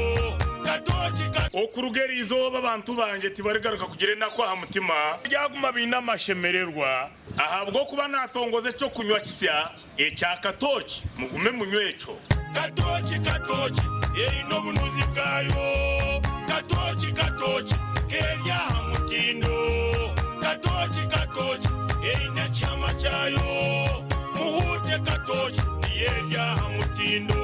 Katooki ka. Okuruga eri izooba abantu bangye tibarigaruka kugira enaku aha mutima. Baryaguma baine amashemererwa, ahabw'okuba naatongoza eky'okunywa kisya ekya katooki, mugume munywe ekyo. Katooki katooki eine obunuzi bwayo Katooki katooki keri aha mutindo Katooki katooki eine ekihama kyayo Muhuute katooki niyo eri aha mutindo.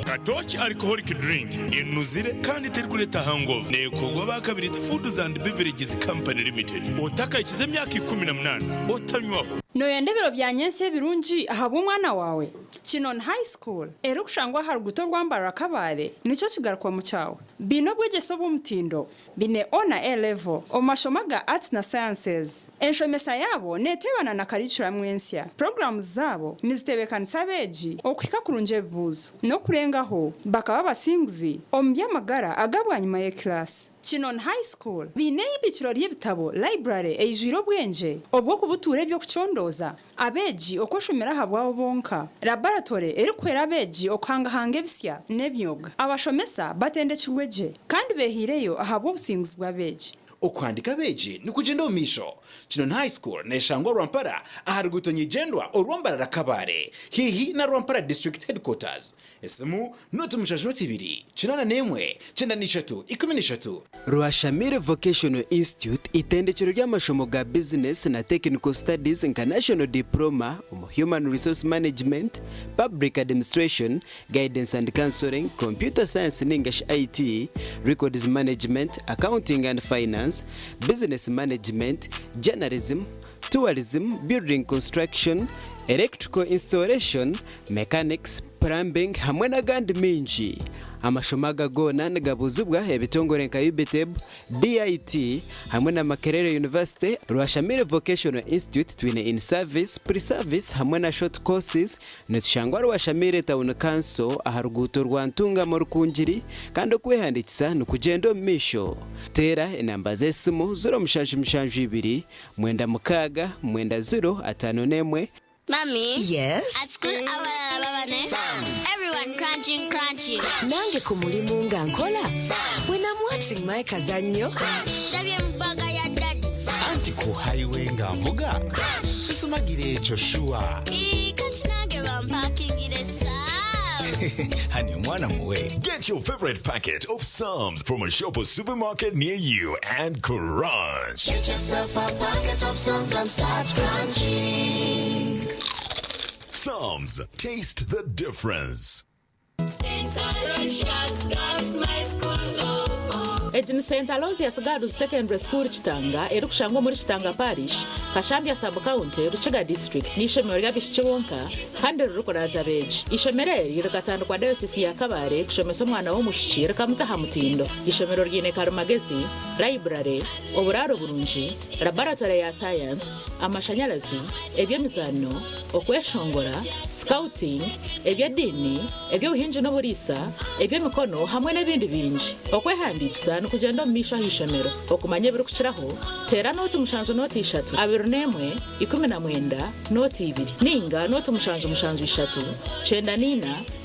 Katooki Alcoholic Drink enuzire kandi terikureeta hangover neekorwa aba Kabiriti Foods and Beverages Company Limited. Otakahikize emyaka 18 otanywaho. Nooyenda ebiro bya nyentsya ebirungi ahabw'omwana waawe? Kinoni High School, erikushangwa aha ruguuto rwa Mbarara Kabale, nikyo kigarukwamu kyawe. Baine obwegyese obw'omutindo, baine O na A level omu mashomo aga Arts na Sciences. Enshomesa yaabo neeteebana na karicuramu ensya. Puroguraamu zaabo nizitebeekanisa abeegi okuhika kurungi ebibuuzo, n'okurengaho bakaba abasinguzi omu by'amagara aga bwanyima y'ekilaasi. Kinoni High School, baine eibiikiro ry'ebitabo, library, eijwire obwengye obw'okubutuura eby'okucondooza, Abeegi okweshomera ahabwabo bonka, laboratory erikuhwera abeegi okuhangahanga ebisya n'emyoga. Abashomesa batendekirwe gye kandi behaireyo ahabw'obusinguzi bw'abeegi. Okuhandiika abeegi nikugyenda omu maisho. Kinoni High School neshangwa Rwampara aha ruguuto nyigyendwa orwa Mbarara Kabale haihi na Rwampara District Headquarters. Esimu, 072 81 93 13. Rwashamire Vocational Institute itendekero ry'amashomo ga bizinesi na Technical Studies nka National Diploma omu Human Resource Management, Public Administration, Guidance and Counselling, Computer Science ninga shi IT, Records Management, Accounting and Finance, Business Management, Journalism, Tourism, Building Construction, Electrical Installation, Mechanics, Plumbing hamwe n'agandi maingi. Amashomo aga goona nigabuuzibwa ebitongore nka UBTEB, DIT hamwe na Makerere University. Rwashamire Vocational Institute twine in service, pre-service hamwe na short courses. Nitushangwa Rwashamire Town Council aha ruguuto rwa Ntungamo Rukungiri kandi okwehandiikisa nikugyenda omu maisho. Teera enamba z'esimu 0772 96 90 51. Mummy. Yes? At school, abalala baba ne Everyone crunching, crunching. Nange ku mulimu nga nkola. When I'm watching my kazannyo. Ndabye mu bag ya daddy. Anti ku highway nga nvuga sisumagira ekyo sure. Ii, kati nange bampakingire Sam's. Hani omwana muwe. Get your favorite packet of Psalms from a shop or supermarket near you and crunch. Get yourself a packet of Psalms and start crunching. Psalms, taste the difference. Egi ni St Aloysius Girls Secondary School Kitanga erikushangwa omuri Kitanga Parish, Kashambya Sub-county, Rukiga District. N'eishomero ry'abaishiki bonka kandi ririkuraza abeegi. Eishomero eri rikatandikwa Diocese ya Kabale kushomesa omwana w'omwishiki rikamuta aha mutindo. Eishomero riine karimagezi, library, oburaaro burungi, laboratory ya science, amashanyarazi, eby'emizaano, okweshongora, scouting, eby'ediini, eby'obuhingi n'oburiisa, eby'emikono hamwe n'ebindi bingi. Okwehandiikisa nikugyenda omu maisho aha ishomero. Okumanya ebirikukiraho, teera 07 03 21 19 02 ninga 07 7 3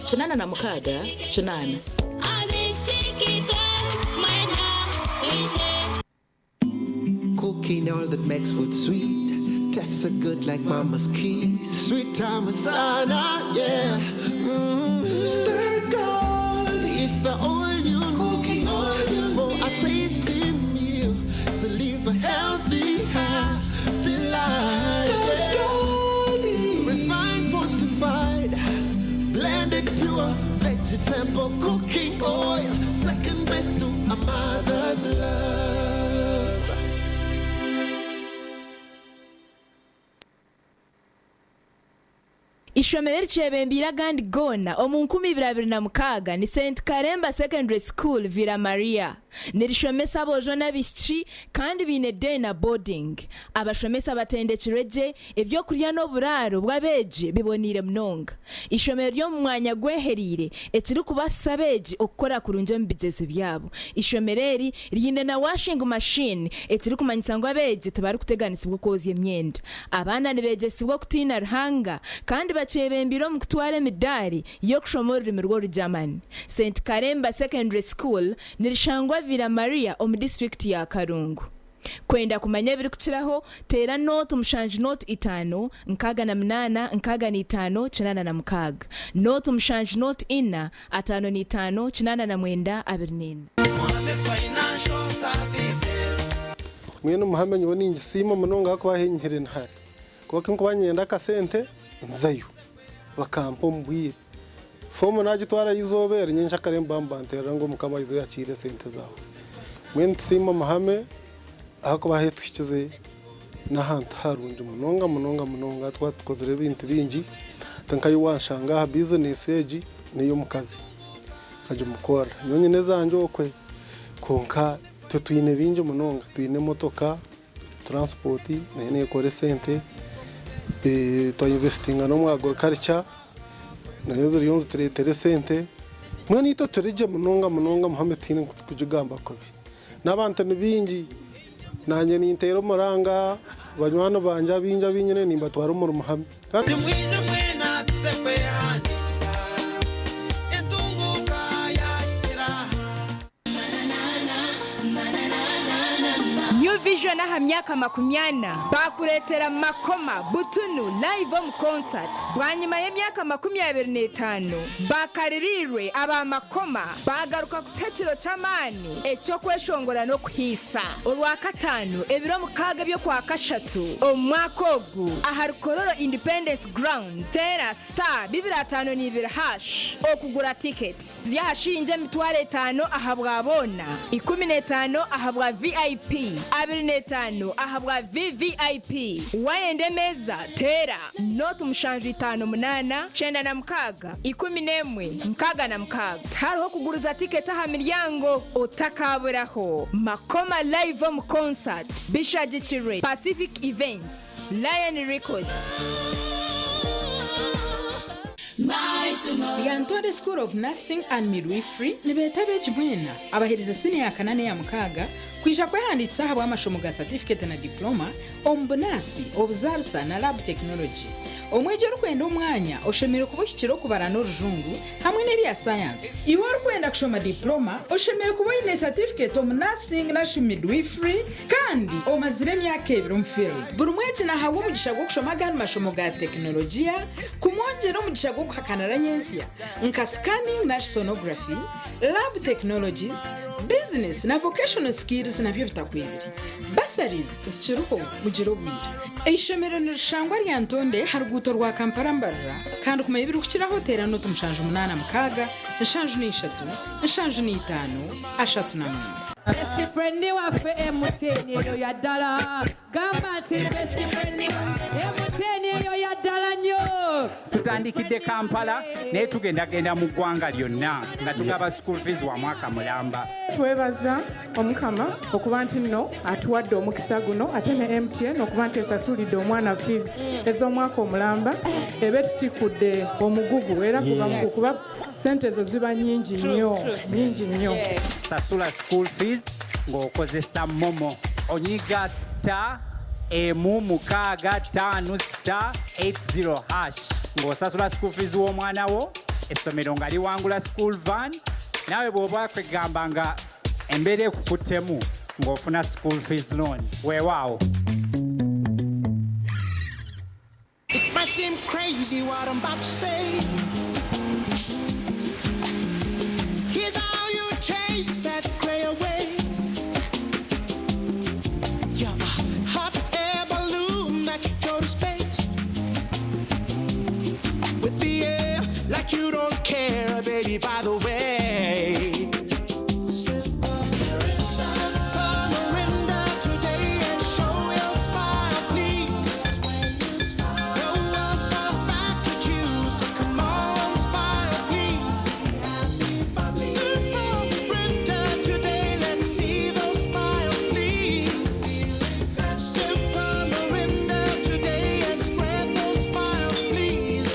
94 86 8. Cooking all that makes food sweet. Tastes so good like mama's kiss. Sweet time masala, yeah. Stir gold is the oil you cooking oil for a tasty meal to live a healthy, happy life. Stir gold, refined, fortified, blended pure vegetable cooking oil. Second best to a mother's love. Ishomero erikyebembeire agandi goona omu 2026 ni St Karemba Secondary School Villa Maria. Nirishomesa aboojo n'abaishiki kandi baine day na boarding. Abashomesa batendekirwe gye, ebyokurya n'oburaaro bw'abeegi biboneire munonga. Ishomero riri omu mwanya gwehereire ekirikubaasisa abeegi okukora kurungi omu bigyezo byabo. Ishomero eri riine na washing machine ekirikumanyisa ngu abeegi tibarikuteganisibwa okwozya emyenda. Abaana nibeegyesibwa okutiina Ruhanga kandi bakyebembeire omu kutwara emidaari y'okushoma orurimi rw'Orugyamani. St Karemba Secondary School nirishangwa Villa Maria omu disiturikiti ya Karungu. Kwenda kumanya ebirikukiraho, teera 0 7 05 68 65 86, 0 7 04 55 89 24. Mbwenu Muhame nyowe ningisiima munonga ahakuba ahu ntari kuba ku nkuba niinyenda akasente nzayo bakampa omu bwire. Foomu naagitwara eizooba eri nyenkyakare nibaba nibanteerera ngu Mukama aizire yakiire esente zaawe. Mbwenu nitusiima Muhame ahakuba ahu etuhikize n'ahantu harungi munonga munonga munonga twaba tukozire ebintu bingi hati nka waanshanga aha bizinesi egi n'ey'omukazi nkagimukorera. Nyowe nyine ezangye okwe kwonka itwe twine bingi munonga twine emotoka, transport nayo neekora esente, twainvestinga n'omu agriculture nayo ziriyo nizitureetera esente. Mbwenu itwe turi gye munonga munonga Muhame tihaine oku turikugigamba kubi. N'abantu ni baingi naanye ninteera omuranga banywani bangye abaingi abu nyine nimbatwara omuri Muhame. Nimwije mwena tuze kwehandiikisa entunguuka yahikira. Vision aha myaka 40 baakureetera Makoma Butunu live omu concert. Bwanyima y'emyaka 25 bakaririirwe aba Makoma baagaruka kutuha ekiro ky'amaani eky'okweshongora n'okuhiisa. Orwakataano ebiro 6 eby'Okwakashatu omu mwaka ogu ahari Kololo Independence Grounds, teera star 252 hash okugura tiketi. Ziri aha shiringi 5000 ahabwa boona, 15 ahabwa VIP, 25 ahabwa VVIP. Waayenda emeeza, teera nooti 758 96 11 66. Tihariho kuguriza tiketi aha miryango, otakaaburaho. Makoma Live omu Concert bishagikirwe Pacific Events, Lion Records. Lyantonde School of Nursing and Midwifery nibeeta abeegi mwena abaherize siniya ya kana n'eya mukaaga kwija kwehandiikisa ahabw'amashomo ga satifiketi na diploma omu bunaasi, obuzaarisa na lab technology. Omwegi orikwenda omwanya oshemereire kuba ohikire okubara n'orujungu hamwe n'ebya sayansi. Iwe orikwenda kushoma diploma oshemereire kuba oine satifiketi omu nursing narishi midwifery kandi omazire emyaka ebiri omu field. Buri mwegi nahabwa omugisha gw'okushoma agandi mashomo ga tekinologiya kumwongyera omugisha gw'okuhakanira nyentsya nka scanning narishi sonography, lab technologies, business na vocational skills nabyo bitakwibire. Bursaries zikiriho mugire obwire. Eishomero nirishangwa Lyantonde aha ruguuto rwa Kampala Mbarara kandi kumanya ebirikukiraho teera nooti 786 73 39. Best friend waffe MTN eyo ya ddala. Gamba nti best friend MTN eyo ya ddala nnyo. Tutandikidde Kampala naye tugendagenda mu ggwanga lyonna nga tugaba school fees wa mwaka mulamba. Twebaza Omukama okuba nti nno atuwadde omukisa guno ate ne MTN okuba nti esasulidde omwana fees ez'omwaka omulamba eba etutikudde omugugu era kuba sente ezo ziba nyingi nnyo, nyingi nnyo. Sasula school fees ng'okozesa MoMo. Onyiga star emu mukaaga ttaano star 80 hash ng'osasula school fees w'omwana wo, essomero nga liwangula school van, naawe bw'oba kwegamba nga embeera ekukuttemu ng'ofuna school fees loan. Weewaawo. It might seem crazy what I'm about to say. Here's how you chase that gray away. You're a hot air balloon that could go to space. With the air like you don't care, baby, by the way. Sip a Mirinda today and show your smile, please. The world smiles back at you, so come on, smile, please. Sip a Mirinda today, let's see those smiles, please. Sip a Mirinda today and spread those smiles, please.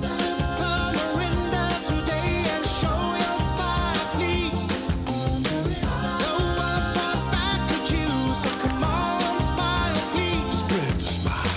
Sip a Mirinda today and show your smile, please. The world smiles back at you, so come on, smile, please. Spread the smile.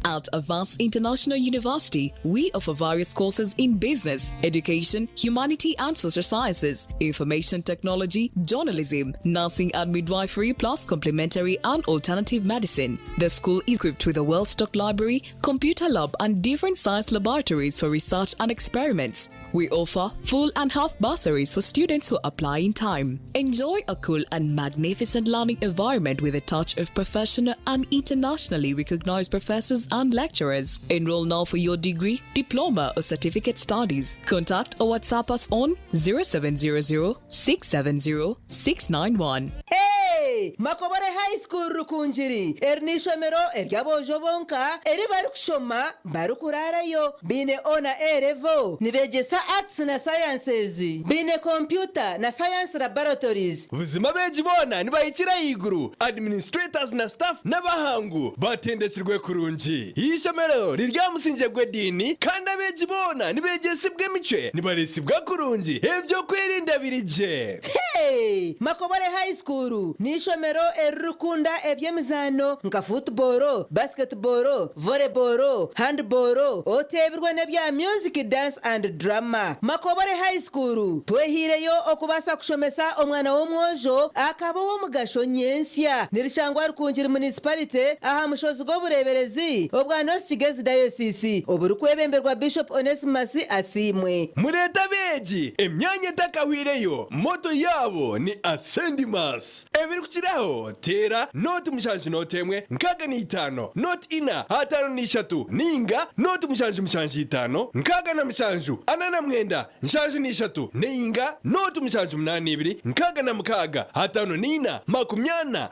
At Avance International University, we offer various courses in business, education, humanity and social sciences, information technology, journalism, nursing and midwifery, plus complementary and alternative medicine. The school is equipped with a well-stocked library, computer lab and different science laboratories for research and experiments. We offer full and half bursaries for students who apply in time. Enjoy a cool and magnificent learning environment with a touch of professional and internationally recognized professors and lecturers. Enroll now for your degree, diploma, or certificate studies. Contact or WhatsApp us on 0700 670 691. Hey! Makobore High School Rukungiri eri n'eishomero ery'aboojo bonka eri barikushoma barikuraarayo baine O na A level nibeegyesa arts na sciences baine computer na science laboratories. Buzima abeegi boona nibahikira ahaiguru, administrators na staff n'abahangu batendekirwe kurungi. Eishomero riri aha musingye gw'ediini kandi abeegi boona nibeegyesibwa emicwe, nibareesibwa kurungi, eby'okwerinda biri gye. Hey! Makobore High School n'eishomero. N'eishomero eririkukunda eby'emizaano nka fuutuboro, basiketiboro, voreboro, handiboro, oteebirwe n'ebya music, dance and drama. Makobore High School, Twehaireyo okubaasa kushomesa omwana w'omwojo akaba ow'omugasho nyentsya. Nirishangwa Rukungiri Municipality aha mushozi gw'obureeberezi obwa North Kigezi Diocese oburikwebemberwa Bishop Onesmus Asiimwe. Mureete abeegi, emyanya etakahwireyo, moto yaabo ni Ascendimus. Ebirikukiraho, teera nooti mushanju nooti emwe 65 nooti ina 53 nainga nooti mushanju mushanju itaano 67 49 73 nainga nooti mushanju munaana ibiri 66 54 40.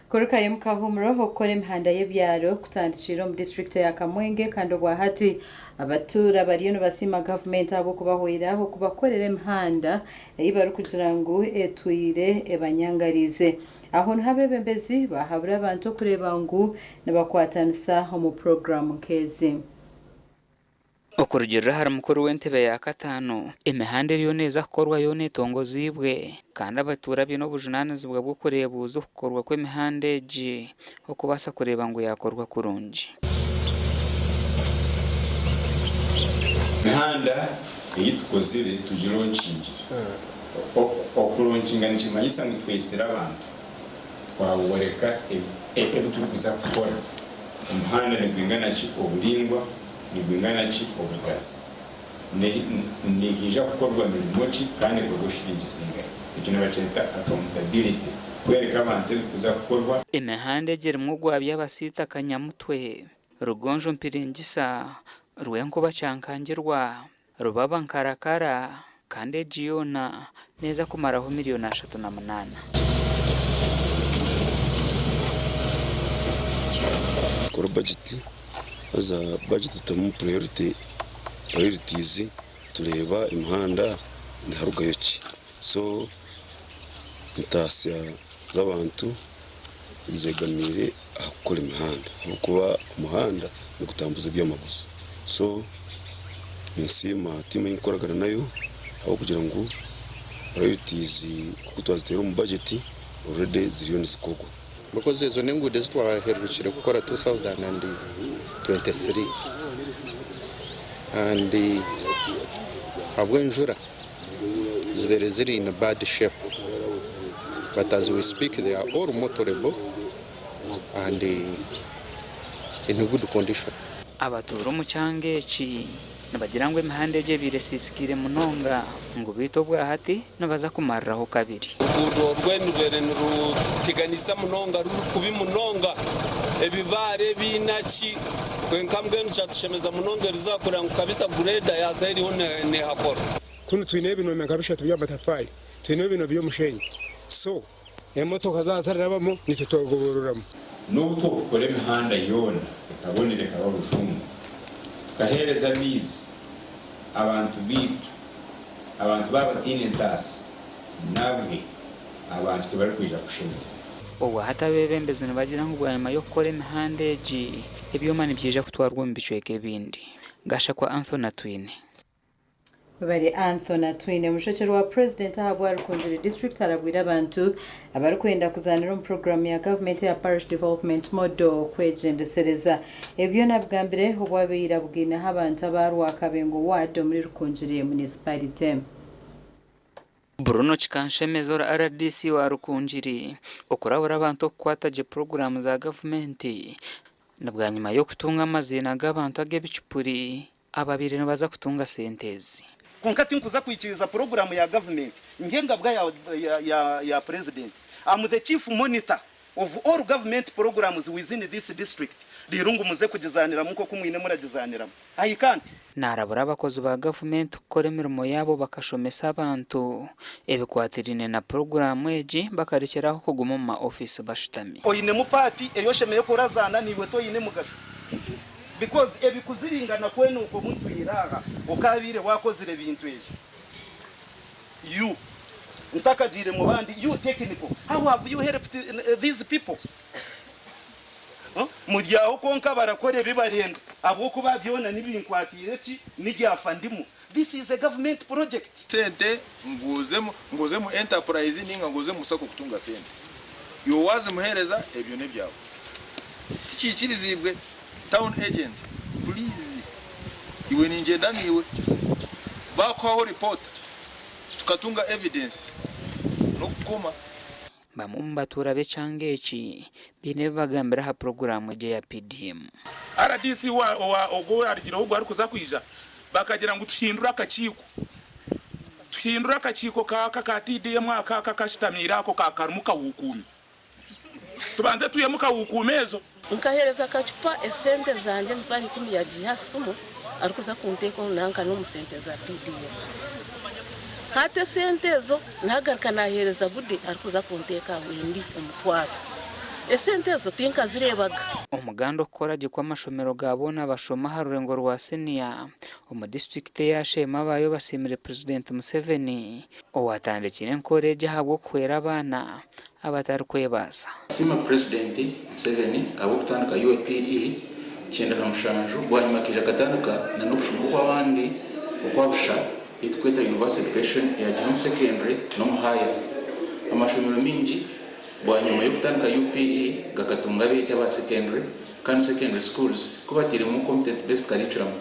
Kurukayo omu kahuumuro okukora emihanda y'ebyaro kutandikire omu disiturikiti eya Kamwenge kandi obwahati abatuura bariyo nibasiima gavumenti ahabw'okubahwera okubakorera emihanda ei barikugira ngu etwire ebanyangariize. Aho niho abeebembezi baahabura abantu okureeba ngu nibakwatanisa omu puroguraamu nk'ezi. Okurugiirira ahari mukuru w'entebe ya kataano, emihanda eriyo neeza kukorwa yoona etongoziibwe kandi abatuura baine obujunaanizibwa bw'okureebuuza okukorwa kw'emihanda egi okubaasa kureeba ngu yaakorwa kurungi. Emihanda ei tukozire tugironkingire. Okuronkinga nikimanyisa ngu twetsire abantu twaboreka ebi turikuza kukora. Omuhanda nigwingana ki oburaingwa? Nigwingana ki obugazi? Nihaija kukorwa mirimo ki kandi ekorwe shiringi zingahi? Ekyo nibakyeta accountability, kworeka abantu ebirikuza kukorwa. Emihanda egi erimu ogwa Byabasiita Kanyamutwe, Rugonjo Mpiringisa, Rwenkuba Kyankangirwa, Rubaba Nkarakara kandi egi yoona neeza kumaraho miriyoni 38. Tukora bajeti haza bajeti tutamu priority priorities tureeba emihanda niharugayo ki so entaasya z'abantu zegamiire aha kukora emihanda ahabw'okuba omuhanda nigutambuza eby'amaguzi so ninsiima tiimu ei ndikukoragana nayo ahabw'okugira ngu priorities nk'oku twaziteire omu bajeti already ziriyo nizikorwa. Because ezo n'enguudo ezi twahererukire kukora 2023 and ahabw'enjura zibaire ziri in bad shape but as we speak they are all motorable and in good condition. Abatuura omu kyanga eki nibagira ngu emihanda egi ebaire esiisikaire munonga ngu beitu obwahati nibaza kumariraho kabiri. Oruguudo orwe nirubaire niruteganisa munonga ruri kubi munonga ebibaare ebiina ki kwonka mbwenu kyatushemeza munonga eriizooba kureba ngu kabisa grader yaaza eriho nehakora. Kunu twineyo ebinombe nka bishatu by'amatafaari, twineyo bino by'omushenyi so emotoka zaaba zirarabamu nitwe twagobororamu. N'obu twokukora emihanda yoona ekabonera ekaba bujungu, tukaheereza amaizi abantu baitu, abantu baaba bataine ntaasya, nabwe abantu tibarikwija kushemererwa. Obwa hati abeebembezi nibagira ngu bwanyima y'okukora emihanda egi, ebyoma nibyija kutwarwa omu bicweka ebindi. Gashakwa Anthony Atwine. Webare Anthony Atwine, omushwekyerwa wa Purezidenti ahabwa Rukungiri District arabwire abantu abarikwenda kuzaanira omu puroguraamu ya gavumenti eya Parish Development Model kwegyendesereza. Ebi byona abigambire obu abaire abugaineho abantu aba Rwakabengo Ward omuri Rukungiri Munisiparite. Bruno Kikanshemeza ori rdc wa Rukungiri okurabura abantu okukwata gye puroguraamu za gavumenti ni bwanyima y'okutunga amaziina g'abantu ag'ebicupuri ababaire nibaza kutunga sente ezi. Kwonka tinkuza kwikiriza puroguraamu ya gavumenti nk'engabwa ya Purezidenti. I'm the chief monitor of all government programs within this district reero ngu muze kugizaaniramu nk'oku mwine muragizaaniramu. I can't. Naarabura abakozi ba gavumenti kukora emirimo yaabo bakashomesa abantu ebikwatiraine na puroguraamu egi bakarekyera aho kuguma omu ma ofiisi bashutami. Oinemu part ei oshemereire kurazaana naiwe toine mugasho because ebikuziringana kwena okwo obu ntwire aha okaabaire waakozire ebintu ebyo you ntakagiire mu bandi you technical how have you helped these people huh? Muri aho kwonka barakora ebi barenda ahabw'okuba byona nibinkwatiire ki niryafa ndimu. This is a government project. Sente ngu oze mu enterprise ninga ngu oze mu sacco kutunga sente. Iwe wazimuhereza ebyo nebyawe. Tikikirizibwe. Town agent please iwe ningyenda naiwe. Bakuhaho report tukatunga evidence nokukoma. Bamwe omu batuura b'ekyanga eki baine ebi bagambire aha puroguraamu egi eya PDM. Rdc owa ogwo owarugireho ogwo arikuza kwija bakagira ngu tuhindure akakiiko tuhindure akakiiko kaaka ka TDM aka aka akashutamiire ako ka karimu kahuukuumi tubanze twihemu kahuukuumi ezo. Nkaheereza akacupa esente zangye emitwaro ikumi yaagiiha aha simu arikuza kunteeka omu nanka n'omu sente za PDM. Hati esente ezo naagaruka naaheereza Gude arikuza kunteeka aho endi omutwaro. Esente ezo tinkazireebaga. Omuganda okukora gye kw'amashomero ga boona bashoma aha rurengo rwa siniya omu disiturikiti eya Sheema abaayo basiimire Purezidenti Museveni owatandikire enkora egi ahabw'okuhwera abaana abatarikwebaasa. Nsiima Purezidenti Museveni ahabw'okutandika UAPE 97 bwanyima akaija akatandika na n'okushoma okw'abandi okwa busha ei turikweta Universal Education eyagiire omu secondary n'omu higher. Amashomero maingi bwanyima y'okutandika UPE gakatunga abeegi aba secondary kandi secondary schools ku batairemu competent based curriculum,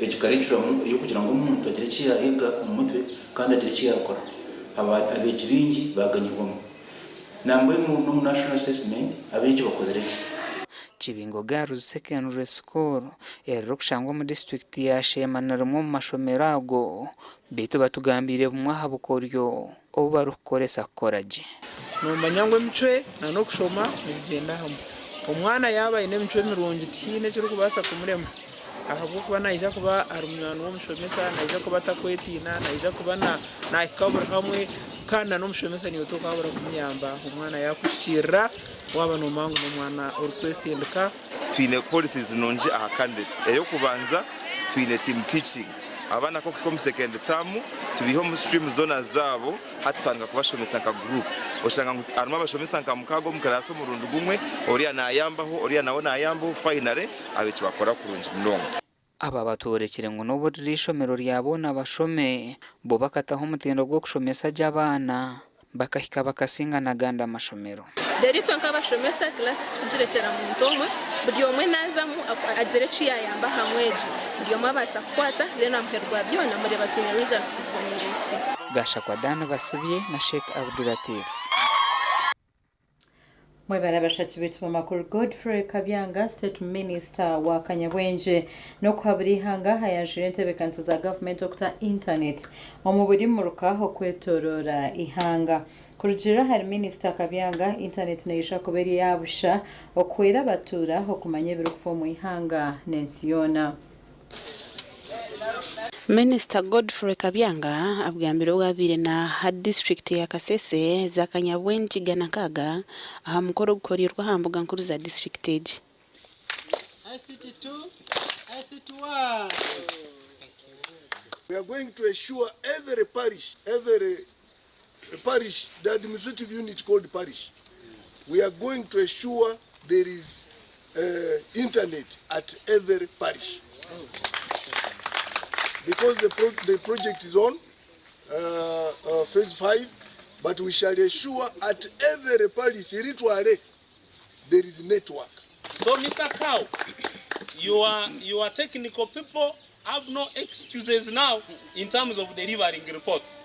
egi curriculum ey'okugira ngu omuntu agire eki yaayega omu mutwe kandi agire eki yaakora, abeegi baingi baaganyirwamu. Nambwenu n'omu National Assessment abeegi bakozire gye. Kibingo Girls Secondary School erikushangwa omu disiturikiti ya Sheema ni rimwe omu mashomero ago beitu batugambiire bumwe aha bukoryo obu barikukoresa kukora gye. Noomanya ngu emicwe n'okushoma nibigyenda hamwe. Omwana yaaba aine emicwe mirungi tihaine ekirikubaasa kumurema ahabw'okuba naija kuba ari munywani w'omushomesa, naija kuba atakwetiina, naija kuba naahika buri hamwe kandi n'omushomesa naiwe tokaabura kumuyamba omwana yaakuhikiirira waaba noomanya ngu n'omwana orikwesindika. Twine policies nungi aha candidates. Eyokubanza twine team teaching. Abaana ku okuhika omu second term tubiiha omu stream zoona zaabo hati tutandika kubashomesa nka group. Oshanga ngu harimu abashomesa nka mukaaga omu class omurundi gumwe, oriya nayambaho, oriya nawe nayambaho finally abeegi bakora kurungi munonga. Aba batworekire ngu n'obu riri eishomero rya boona bashome, bo bakataho omutindo gw'okushomesa gye abaana bakahika bakasinga n'agandi amashomero. Reero itwe nk'abashomesa kilaasi titukugirekyera muntu omwe, buri omwe naazamu agira eki yaayamba aha mwegi. Buri omwe abaasa kukwata reero aha muheru gwa byona mureeba twine results ziboneire ziti. Gashakwa Dan Basibye na Sheikh Abdulatif. Mwebare abashaki baitu b'amakuru Godfrey Kabyanga State Minister wa Kanyabwengye n'okuhabura eihanga ayanjwire entebeekanisa za gavumenti okuta internet omu buri muruka okwetoroora eihanga. Kurugiirira ahari Minisita Kabyanga, internet neija kuba eri eya busha okuhwera abatuura okumanya ebirikufa omu ihanga n'ensi yoona. Minisita Godfrey Kabyanga abigambire obu abaire naaha disiturikiti ya Kasese za kanyabwengye 160 aha mukoro ogukoreirwe aha mbuga nkuru za disiturikiti egi. We are going to assure every parish, every parish, the administrative unit called parish, we are going to assure there is uh, internet at every parish. Because the, pro the project is on uh, uh, phase 5, but we shall assure at every parish, Iritwale, there is network. So, Mr. Cow, your technical people have no excuses now in terms of delivering reports.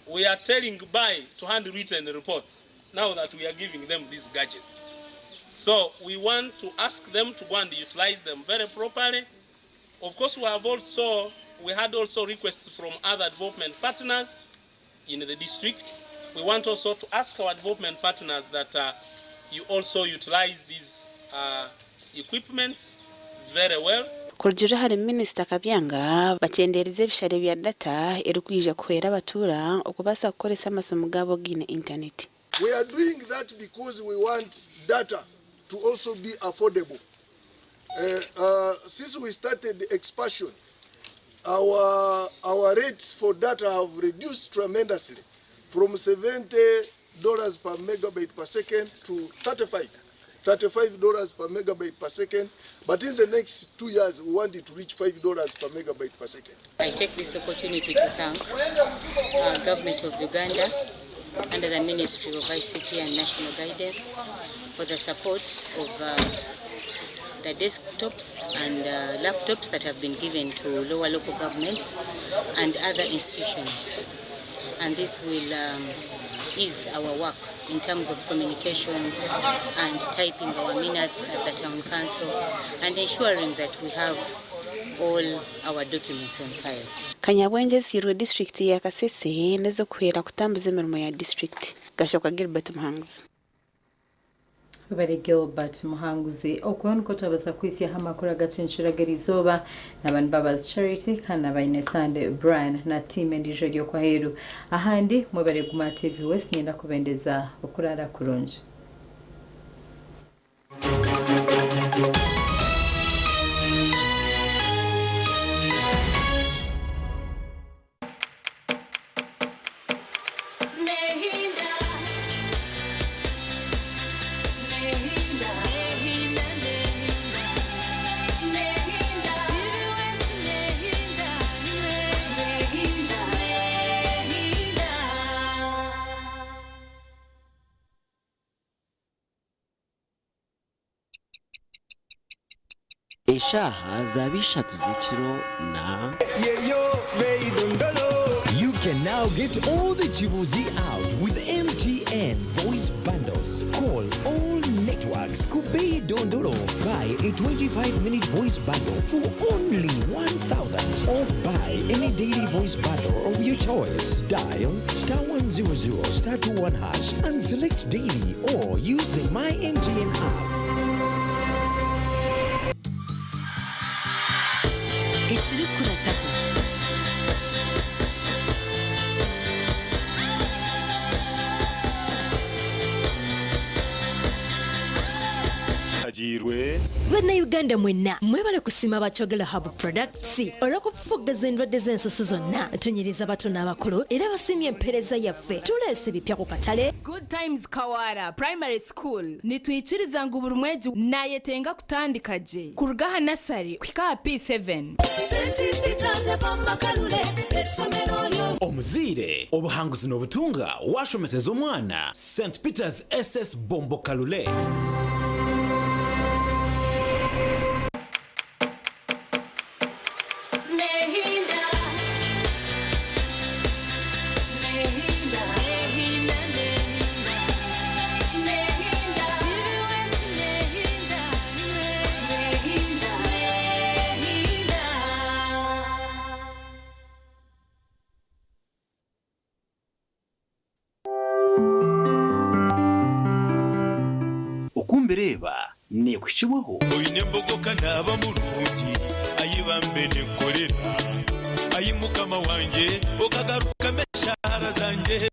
We are telling bye to handwritten reports now that we are giving them these gadgets. So we want to ask them to go and utilize them very properly. Of course, we have also we had also requests from other development partners in the district. We want also to ask our development partners that you also utilize these equipments very well. Kurugiirira ahari Minisita Kabyanga, bakyendeerize ebishare bya data erikwija kuhwera abatuura okubaasa kukoresa amasimu gaabo gaine intaneti. We are doing that because we want data to also be affordable. Since we started expansion, our rates for data have reduced tremendously from $70 per megabyte per second to 35. $35 per megabyte per second, but in the next 2 years, we want it to reach $5 per megabyte per second. I take this opportunity to thank government of Uganda under the Ministry of ICT and National Guidance for the support of the desktops and laptops that have been given to lower local governments and other institutions. And this will ease our work in terms of communication and typing our minutes at the town council and ensuring that we have all our documents on file. Kanyabwengye ezihairwe disiturikiti ya Kasese n'ez'okuhwera kutambuza emirimo ya disiturikiti. Gashoka Gilbert Muhanguzi. Bari Gilbert Muhanguzi. Okwo nikwo twabaasa kwisyaho amakuru agakincira g'erizooba n'abantu Mbabazi Charity kandi n'abaine Sande Brian na tiimu endiijo ery'okwaheeru ahandi. Mwebare Guma TV West. Nyenda kubendeza okurara kurungi. Nehinda, Nehinda, Nehinda, Nehinda, Nehinda, Nehinda, Nehinda. Eshaaha zaba 3 z'ekiro na You can now get all the Chibuzi out with MTN voice bundles. Call all networks. Kubei Dondolo. Buy a 25-minute voice bundle for only 1,000 or buy any daily voice bundle of your choice. Dial *100 *21# and select daily or use the My MTN app. Ekirikurataho. Agiirwe. Bannayuganda mwenna, mwebale kusiima Bakyogera Hub Products olw'okufufuggaza endwadde z'ensusu zonna. Tunyiriza bato n'abakulu era basiimye empeereza yaffe. Tuleese bipya ku katale. Good Times Kawara Primary School nitwikiriza ngu buri mwegi nayetenga kutandika gye kuruga aha nursery kuhika aha P7. Omuzaire, obuhanguzi n'obutunga washomeseza omwana St Peters SS Bombo Kalule. Nehinda, Nehinda, Nehinda, Nehinda, Nehinda, Nehinda, Nehinda. Okumbireba nekukibwaho. Oine embogoka naaba murungi ayibambe nenkorera ayi mukama wanje okagaruka eshahara zanje.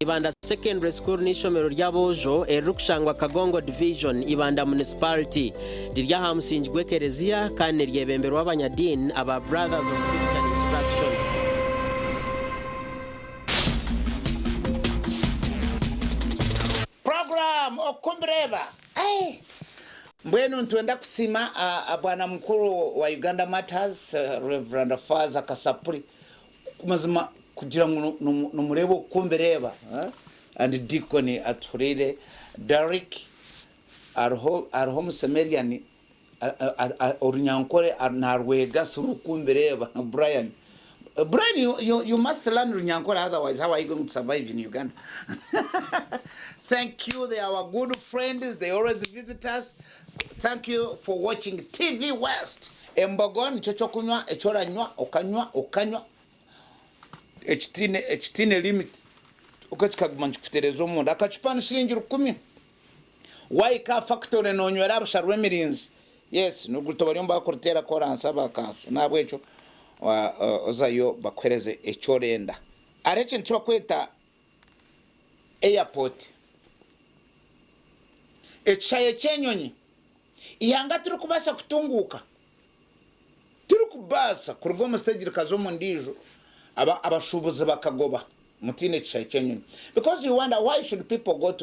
Ibanda Secondary School n'ishomero ry'abojo eririkushangwa Kagongo Division, Ibanda Municipality. Riri aha musingi gw'ekereziya kandi niryebemberwa abanyadiini aba Brothers of Christian Instruction. Program Okumbireba. Ai. Mbwenu ntwenda kusima bwana mukuru wa Uganda Matters, Reverend Father Kasapuri, mazima kugira ngu numurebe okumbireba, eh? And Deacon Aturire Derek ariho Musemerian orunyankore narwega surukumbireba. Brian, Brian, you must learn Runyankore, otherwise how are you going to survive in Uganda? Thank you. They are our good friends. They always visit us. Thank you for watching TV West. Embogo nikyo kyokunywa ekyoranywa okanywa okanywa ekitine limit ukakikaguma nikikutereza omunda. Akacupa ni shilingi 1000. Waika Factory nonywera busha rw'emirinzi. Yes, nuguto bariyo bakurutera koransa bakanso nabwekyo ozayo bakuhereze ekyorenda. Ari ekintu kibakweta airport, ekishaye ky'enyonyi. Ihanga turi kubaasa kutunguuka, turi kubaasa kuruga omu stage rikaza omu ndiijo, abashuubuzi bakagoba mutiine ekishaye ky'enyonyi, because you wonder, why should people go to